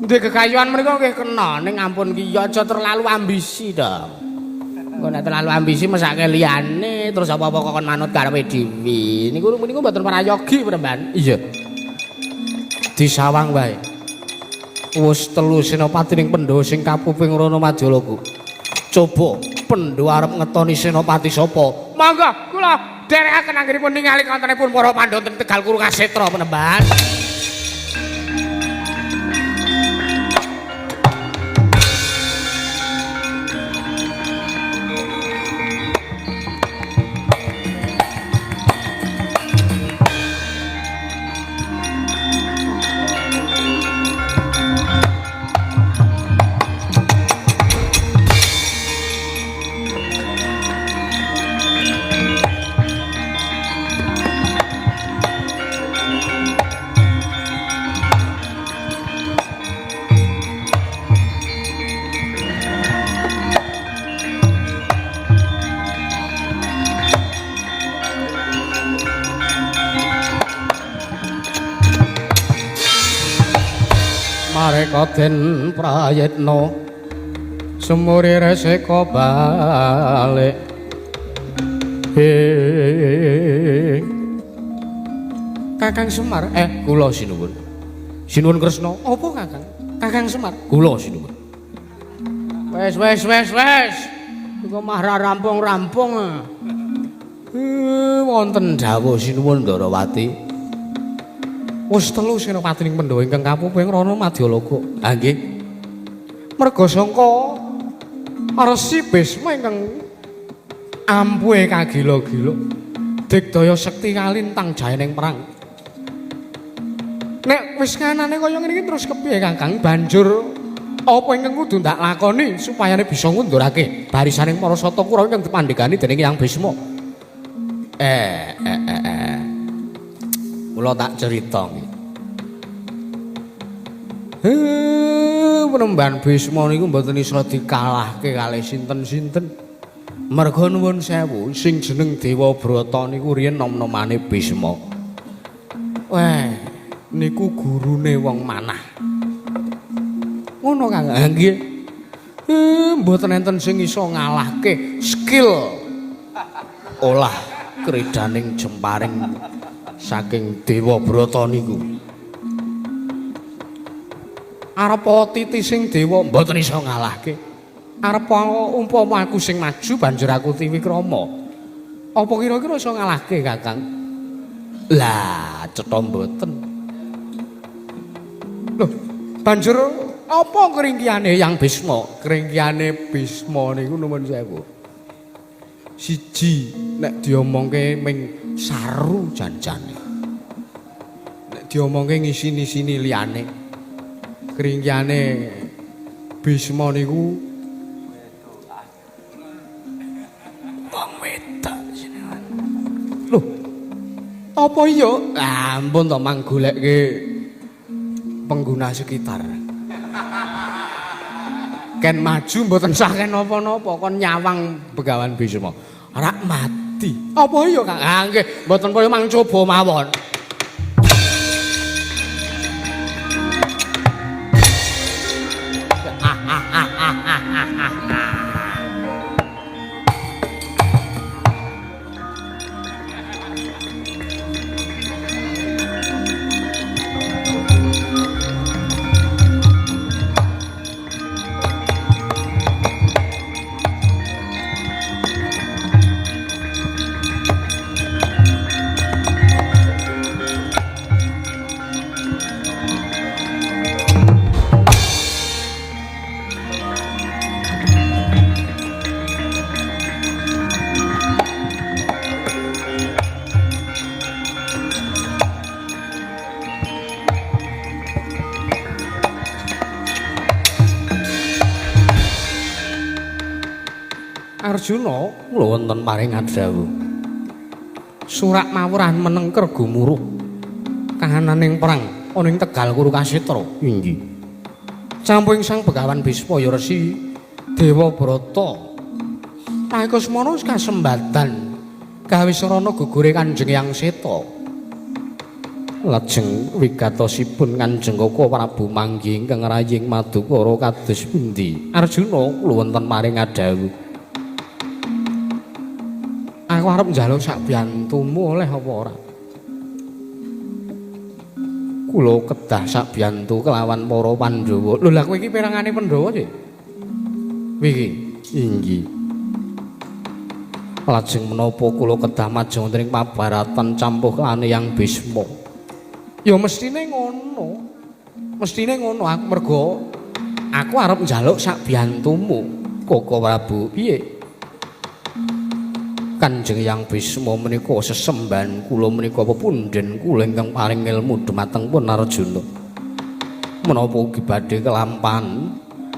Speaker 1: Ndek kekayuan menika nggih kena ning ampun ki ya aja terlalu ambisi dong. Engko nek terlalu ambisi mesake liyane terus apa-apa kok kon manut karepe dhewe. Niku niku mboten prayogi Premban.
Speaker 2: Iya. Disawang wae.
Speaker 1: Wis telu senopati ning Pandhawa sing kapuping Rana Madyalaga. Coba Pandhawa arep ngetoni senopati sapa? Monggo kula dherekaken anggenipun ningali kontenipun para Pandhawa teng Tegal Kurukasetra Penemban. Mareka den prayitna sumure reseka balik. Kakang Semar, kula sinuwun. Sinuwun Kresna, apa Kakang? Kakang Semar, kula sinuwun. Wes wes wes wes. Iku mah ra rampung-rampung. Wonten dawuh sinuwun Ndarawati. Wis telu senopati ning Pandhawa ingkang kapuping Rana Madyalaga. Ha nggih. Merga sangka Resi Bisma ingkang ampuhe kagila-gila digdaya sekti kalintang jayaning perang. Nek wis kanane kaya ngene iki terus kepiye Kakang? Banjur apa ingkang kudu ndak lakoni supayane bisa ngundurake barisaning para sata Kurawa ingkang dipandhegani dening Hyang Bisma? Kula tak cerita nggih. Penemban Bisma niku mboten iso dikalahke kalih sinten-sinten. Merga nuwun sewu, sing jeneng Dewa Brata niku riyen nom-nomane Bisma. Weh, niku gurune wong manah. Ngono Kang. Ha nggih. Mboten enten sing iso ngalahke skill olah kredaning jemparing saking Dewa Brata niku. Arep titi sing dewa mboten iso ngalahke. Arep umpama aku sing maju banjur aku tiwikrama. Apa kira-kira iso ngalahke Kakang? Lah, cetha mboten. Loh, banjur apa kringkiyane Hyang Bisma? Kringkiyane Bisma niku nuwun sewu. Siji nek diomongke ming saru janjane. Nek diomongke ngisini-sini liyane. Kringkiyane Bisma niku wong wedok jenengan. Loh. Apa iya? Ah, ampun to mang golekke pengguna sekitar. Ken maju mboten sah ken napa-napa kon nyawang Begawan Bisma. Rak mati. Apa iya Kang? Ah nggih, mboten kaya mang coba mawon. Arjuna kula wonten paring dawuh. Surak mawurah menengker gumuruh kahananing perang ana ing Tegal Kurukasetra. Inggih. Campuing Sang Begawan Bisma ya Resi Dewa Brata. Nalika semono kasembatan gawe sarana gugure Kanjeng Hyang Seta. Lajeng wigatosipun Kanjeng Koko Prabu manggih ingkang raying madukara kados pundi? Arjuna kula wonten paring dawuh. Aku arep njaluk sak biyantumu oleh apa ora? Kula kedah sabiyantu kelawan para Pandhawa. Lho lah kowe iki perangane Pandhawa sih? Wingi inggih. Lajeng menapa kula kedah majeng wonten ing pabaratan campuh lan Hyang Bisma? Ya mestine ngono. Mestine ngono aku mergo aku arep njaluk sabiyantumu, Koko Prabu. Piye? Kanjeng Hyang Bisma menika sesembahan kula menika pepundhen kula ingkang paring ilmu dumateng pun Arjuna. Menapa ugi badhe kelampahan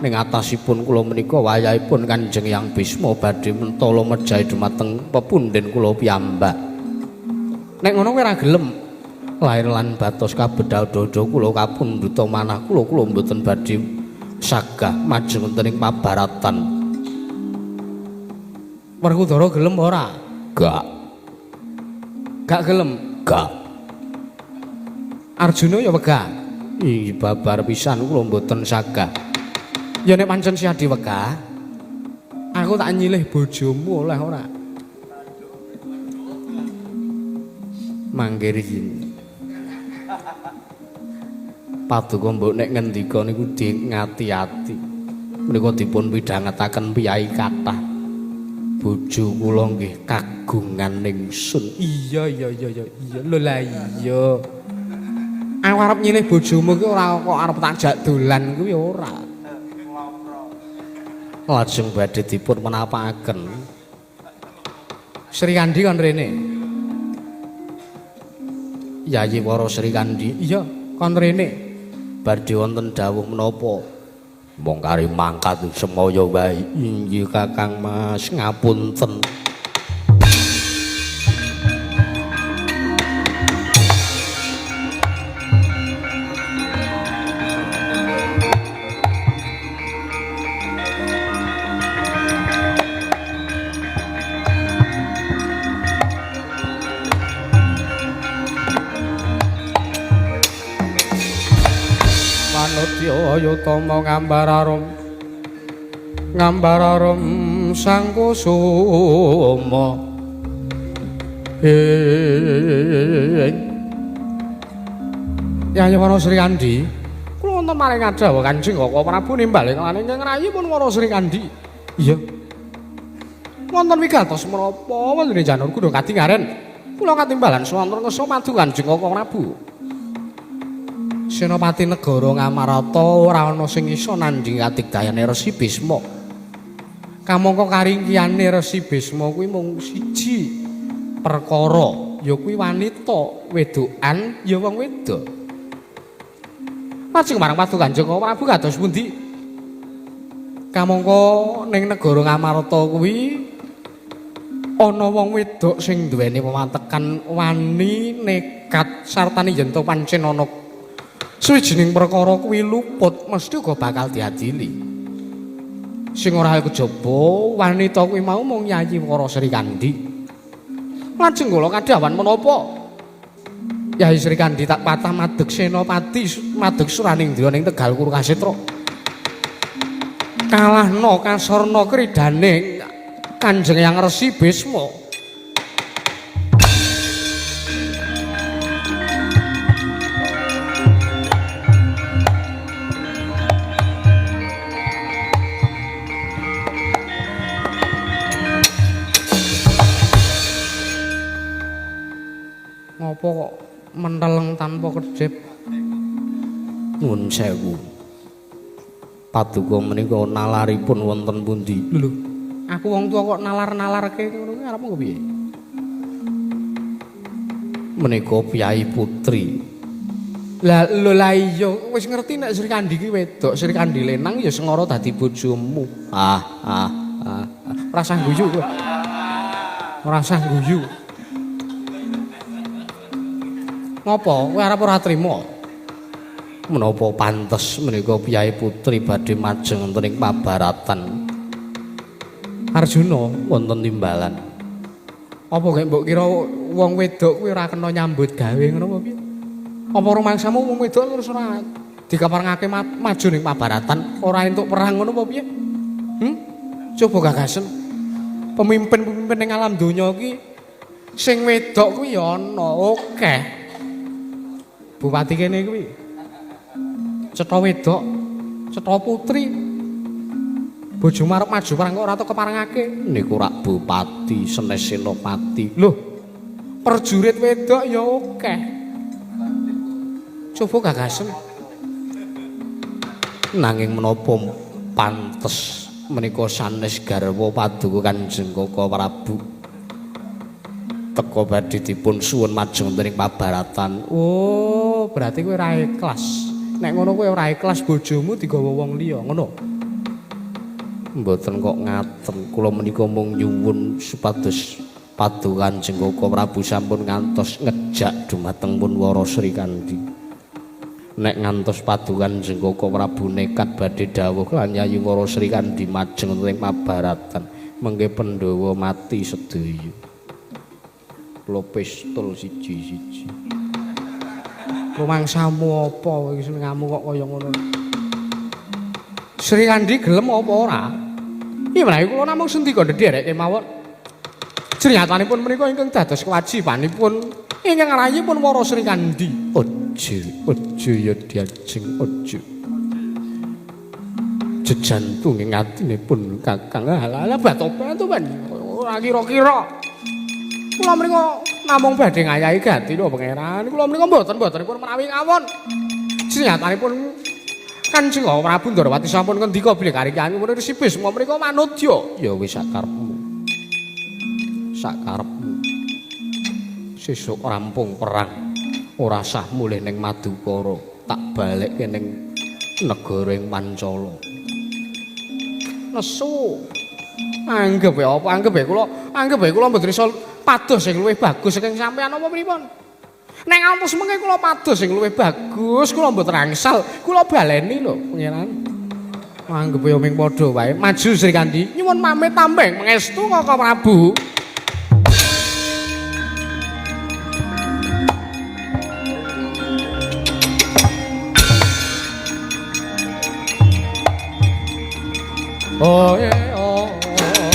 Speaker 1: ning atasipun kula menika wayahipun Kanjeng Hyang Bisma badhe mentala mejahi dumateng pepundhen kula piyambak. Nek ngono kowe ora gelem, lair lan batos kabedhal dada kula kapundhuta manah kula kula mboten badhe sagah majeng wonten ing pabaratan. Werkudara gelem ora? Gak. Gak gelem? Gak. Arjuna ya wegah. Ih, babar pisan kula mboten sagah. Ya nek pancen Siadi wegah, aku tak nyilih bojomu oleh ora? Mangke riyin. Paduka mbok nek ngendika niku di ngati-ati. Menika dipun pidhangetaken piyai kathah. Bojo kula nggih kagungan ningsun. Iya iya iya iya iya lho lah iya. Aku arep nyilih bojomu ki ora kok arep tak jak dolan kuwi ora. Lajeng badhe dipun menapakaken. Sri Kandi kon rene. Yayi Wara Sri Kandi. Iya, kon rene. Badhe wonten dawuh menapa? Mong kari mangkat semaya wae. Inggih Kakang Mas, ngapunten. Ayutama ngambararum ngambararum sangkusuma. Yayi Wara Sri Kandi, kula wonten maring adawa Kanjeng Koko Prabu nimbal lan ingkang rayipun Wara Sri Kandi. Iya. Wonten wigatos menapa wonten janur kuda katingaren. Kula katimbalan swanten kersa madu Kanjeng Koko Prabu. Senopati negara Ngamarta ora ana sing iso nandhing kadigdayane Resi Bisma. Kamangka karingkiyane Resi Bisma kuwi mung siji perkara, ya kuwi wanita wedokan ya wong wedok. Lajeng marang padu Kanjeng Prabu kados pundi? Kamangka ning negara Ngamarta kuwi ana wong wedok sing duweni wewatekan wani nekat sartane yen to pancen ana suwijining perkara kuwi luput mesti uga bakal diadili. Sing ora kejaba wanita kuwi mau mung Yayi Wara Sri Kandi. Lajeng kula kadhawan menapa? Yayi Sri Kandi tak patah madeg senopati madeg Suranindra ning Tegal Kurukasetra. Kalahna kasarna kridane Kanjeng Hyang Resi Bisma. Ngopo kok menteleng tanpa kedhip? Nuwun sewu. Paduka menika nalaripun wonten pundi? Lho, aku wong tuwa kok nalar-nalarke ngono kuwi arep piye? Menika piyai putri. Lah lho lah iya, wis ngerti nek Sri Kandi ki wedok, Sri Kandi lenang ya sengara dadi bojomu. Ah ah ah. Ora usah guyu kowe. Ora usah guyu. Ngopo kowe arep ora trima? Menapa pantes menika piyai putri badhe majeng wonten ing pabaratan? Arjuna wonten timbalan. Apa gek mbok kira wong wedok kuwi ora kena nyambut gawe ngono apa piye? Apa rumangsamu wong wedok terus ora dikaparengake maju ning pabaratan, ora entuk perang ngono apa piye? Coba gagasen. Pemimpin-pemimpin ning alam donya iki sing wedok kuwi ya ana akeh.
Speaker 2: Bupati kene kuwi. Cetha wedok, cetha putri. Bojomu arep maju perang kok ora tau keparengake.
Speaker 1: Niku rak bupati senes senopati.
Speaker 2: Loh, perjurit wedok ya akeh. Coba gagasen.
Speaker 1: Nanging menapa pantes menika sanes garwa paduka Kanjeng Kaka Prabu. Teka badhe dipun suwun majeng wonten ing pabaratan.
Speaker 2: Oh, berarti kowe ora ikhlas. Nek ngono kowe ora ikhlas bojomu digawa wong liya, ngono.
Speaker 1: Mboten kok ngaten, kula menika mung nyuwun supados paduka Kanjeng Kaka Prabu sampun ngantos ngejak dumateng pun Wara Srikandhi. Nek ngantos paduka Kanjeng Kaka Prabu nekat badhe dawuh lan Yayi Wara Srikandhi majeng wonten ing pabaratan, mengke Pandhawa mati sedaya. Kula pistol siji-siji.
Speaker 2: Rumangsamu apa iki senengamu kok kaya ngono? Srikandhi gelem apa ora? Iya menawi kula namung sendika ndherek kemawon. Jrinyatanipun menika ingkang dados kewajibanipun ingkang rayipun Wara Srikandhi.
Speaker 1: Aja, aja ya diajeng aja. Jejantung ing atinipun Kakang.
Speaker 2: Alah batoban ora kira-kira. Kula menika namung badhe ngayahi gati lho pangeran. Kula menika mboten-mbotenipun menawi kawon. Jrinyatanipun Kanjeng Prabu Ndorowati sampun ngendika bilih karyanipun Resi Bisma menika manudya.
Speaker 1: Ya wis sakarepmu. Sakarepmu. Sesuk rampung perang, ora sah mulih ning Madukara, tak balekke ning negara ing Pancala.
Speaker 2: Nesu. Anggep ya apa anggep ya kula, anggep ya kula mboten iso pados sing luwih bagus saking sampeyan apa pripun? Nek ngantos mengke kula pados sing luwih bagus, kula mboten angsal, kula baleni lho pangeran. Anggep ya ming padha wae. Maju Srikandhi, nyuwun pamit tambeng pangestu Kaka Prabu. Oh, yeah, oh, oh.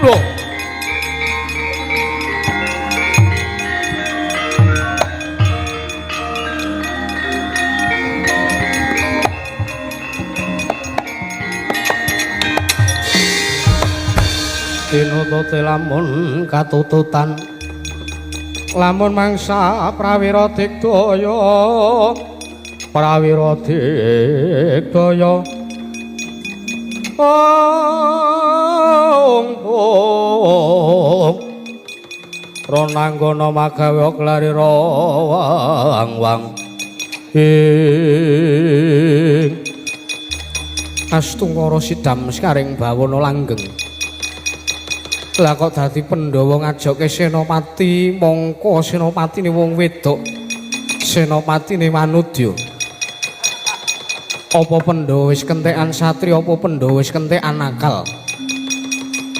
Speaker 2: Loh.
Speaker 1: Tinututi lamun katututan,
Speaker 2: lamun mangsa prawira digdaya, prawira digdaya. Ong ong
Speaker 1: Ronanggana magawe klari rawang-wang ing
Speaker 2: Astungkara sidam sekaring bawana langgeng. Lah kok dadi Pandhawa ngajokke senopati, mongko senopatine wong wedok, senopatine manudya. Apa Pandhawa wis kentekan satriya, apa Pandhawa wis kentekan akal?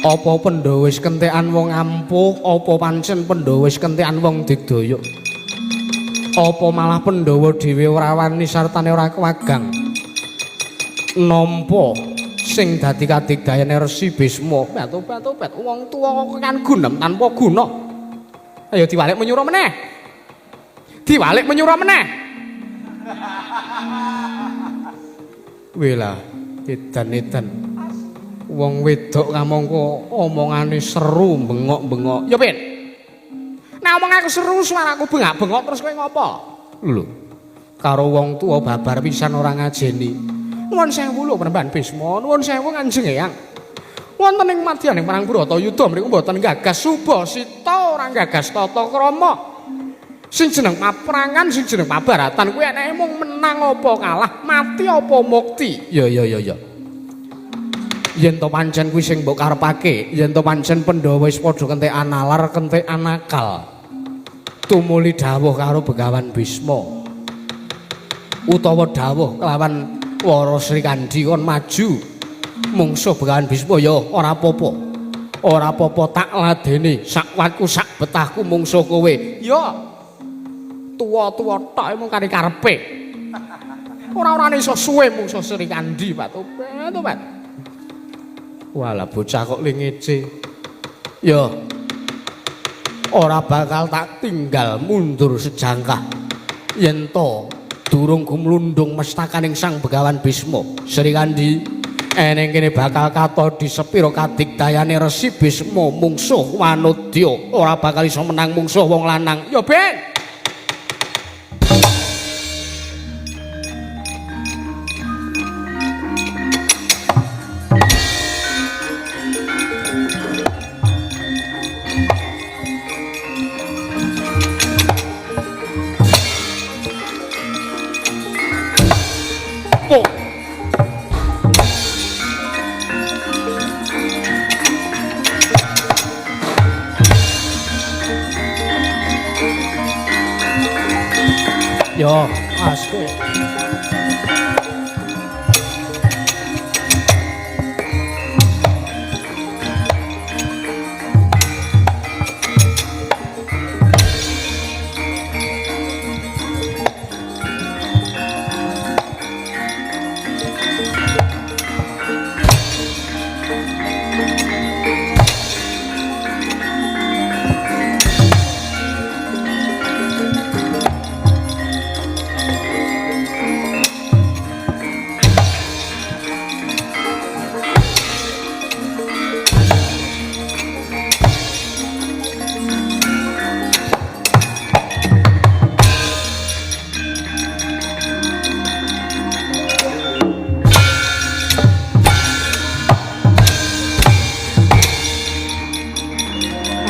Speaker 2: Apa Pandhawa wis kentekan wong ampuh, apa pancen Pandhawa wis kentekan wong digdaya? Apa malah Pandhawa dhewe ora wani sartane ora kewagang nampa sing dadi kadigdayane Resi Bisma? Batu-batu-bat wong tuwa kok kan gunem tanpa guna. Ayo diwalik menyura meneh. Diwalik menyura meneh. Wela, edan-edan. Wong wedok kamangka omongane seru bengok-bengok. Ya piye? Nek omong aku seru suaraku bengak-bengok terus kowe ngopo? Lho. Karo wong tuwa babar pisan ora ngajeni. Nuwun sewu lho Panembahan Bisma, nuwun sewu Kanjeng Eyang. Wonten ing madyaning perang Bratayuda mriku mboten gagas subasita, ora gagas tata krama. Sing jeneng paprangan, sing jeneng pabaratan kuwi eneke mung menang apa kalah, mati apa mukti.
Speaker 1: Ya ya ya ya.
Speaker 2: Yen to pancen kuwi sing mbok karepake, yen to pancen Pandhawa wis padha kentekan nalar, kentekan akal. Tumuli dawuh karo Begawan Bisma utawa dawuh kelawan Wara Srikandhi kon maju mungsuh Begawan Bisma ya ora apa-apa. Ora apa-apa tak ladeni sakwatku sak betahku mungsuh kowe. Ya tuwa-tuwa tok mung kari karepe. Ora-orane iso suwe mungsuh Srikandhi Pak Tobat, Tobat. Walah bocah kok le ngece. Ya ora bakal tak tinggal mundur sejangkah yen to durung gumlundung mestakaning Sang Begawan Bisma. Srikandhi eneng kene bakal kato di sepira kadigdayane Resi Bisma mungsuh Wanodya ora bakal iso menang mungsuh wong lanang. Ya ben. Yo, as kowe.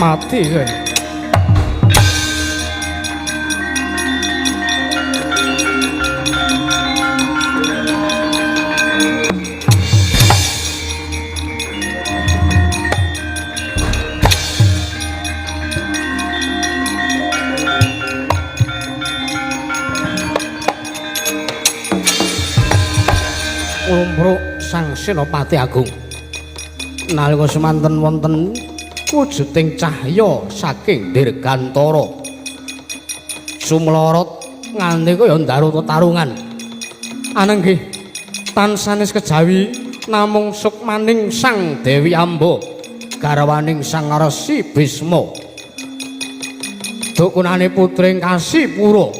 Speaker 2: Mati kowe. Lumruk Sang Senopati Agung nalika semanten wonten wujuding cahya saking dirgantara sumlorot nganti kaya ndaru tetarungan. Anenggih tansanes kejawi namung sukmaning Sang Dewi Amba garwaning Sang Resi Bisma dukunane putring Kasipura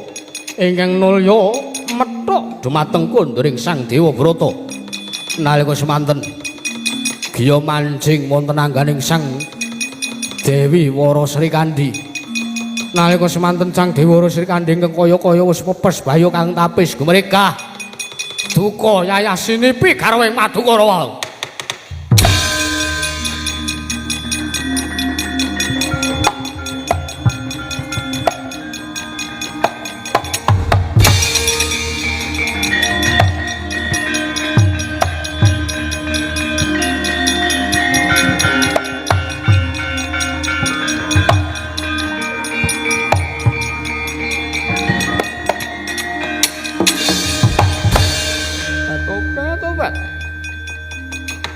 Speaker 2: ingkang nulya methuk dumateng kunduring Sang Dewa Brata. Nalika semanten giya manjing wonten angganing Sang Dewi Wara Srikandhi. Nalika semanten Sang Dewi Wara Srikandhi ingkang kaya-kaya wis pepes bayo kang tapis gumregah duka yayasinipi garwing Madukara wau.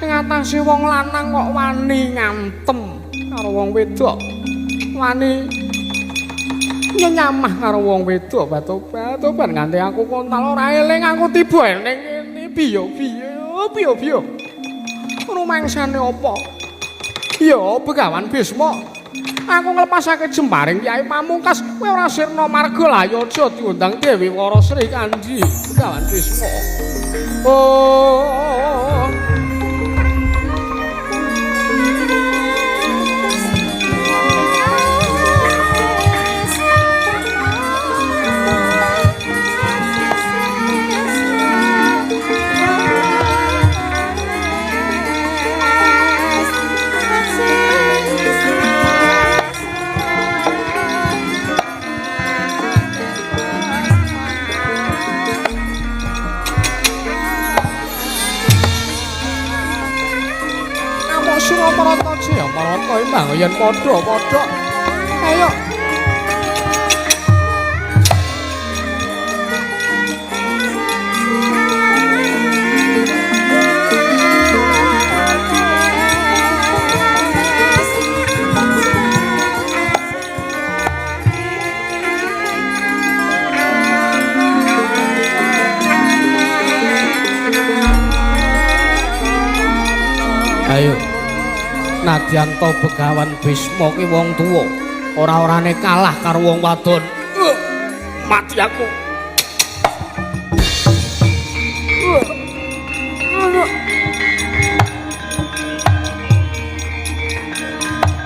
Speaker 2: Ngatasi wong lanang kok wani ngantem karo wong wedok, wani nyenyamah karo wong wedok. Batobat nganti aku kontal ora eling aku tiba ning kene piye piye piye piye rumangsane apa ya Begawan Bisma aku nglepasake jemparing Kyai Pamungkas kowe ora sirna marga layaja diundang Dewi Wara Srikandhi Begawan Bisma. Oh Marata jaya marata imbang yen padha-padha. Ayo.
Speaker 1: Ayo. Nadyan to Begawan Bisma ki wong tuwa, ora-orane kalah karo wong wadon. Mati aku.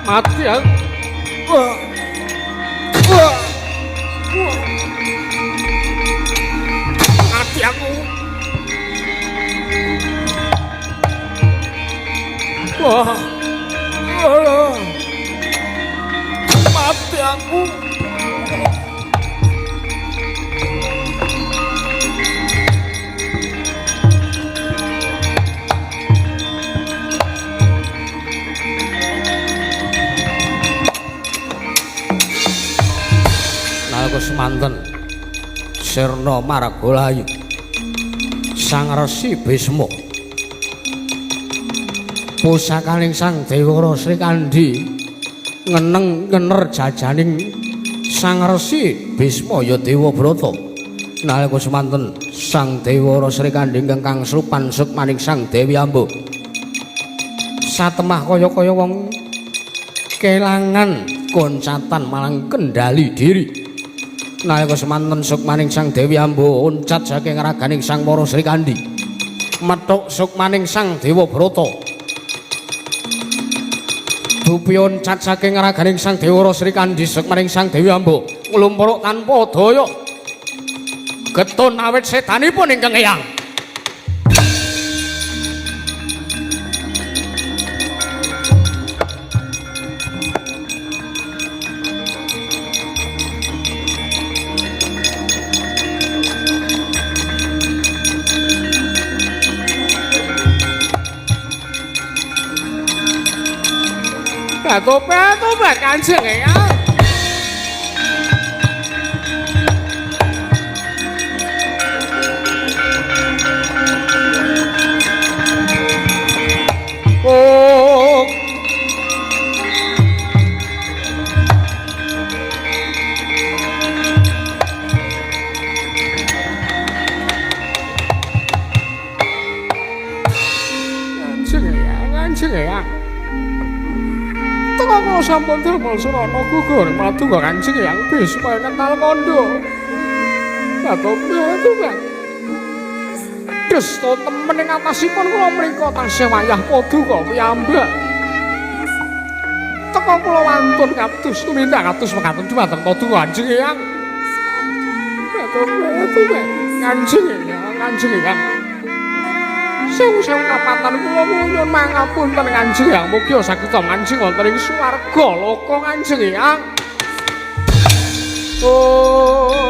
Speaker 1: Mati aku. Mati aku. Wah. Mati aku. Nalika semanten sirna margalayu Sang Resi Bisma pusakaning Sang Dewara Srikandhi ngeneng ngener jajaning Sang Resi Bisma ya Dewabrata. Nalika semanten Sang Dewara Srikandhi ingkang srupan sukmaning Sang Dewi Amba satemah kaya-kaya wong kelangan koncatan malang kendali diri. Nalika semanten sukmaning Sang Dewi Amba oncat saking raganing Sang Para Srikandhi methuk sukmaning Sang Dewabrata. Dupi oncat saking raganing Sang Dewara Srikandhi sukmaning Sang Dewi Amba nglumpruk tanpa daya getun awit sedanipun ingkang eyang. Tope Kanjeng Eyang. Oh. Kanjeng Eyang, Kanjeng Eyang. Teka kula sampun damel srana gugur madungga Kanjeng Eyang Bisma kental kandha. Batope. Desta temen ing atasipun kula mrika tasih wayah paduka piyambak. Teka kula wantun kados tumindak kados mekaten dhumateng paduka Kanjeng Eyang. Batope Kanjeng Eyang, Kanjeng Eyang. Sewu-sewu kapatan kula nyuwun mangapunten Kanjeng Eyang, mugi saged manjing wonten ing swarga loka Kanjeng Eyang. Oh.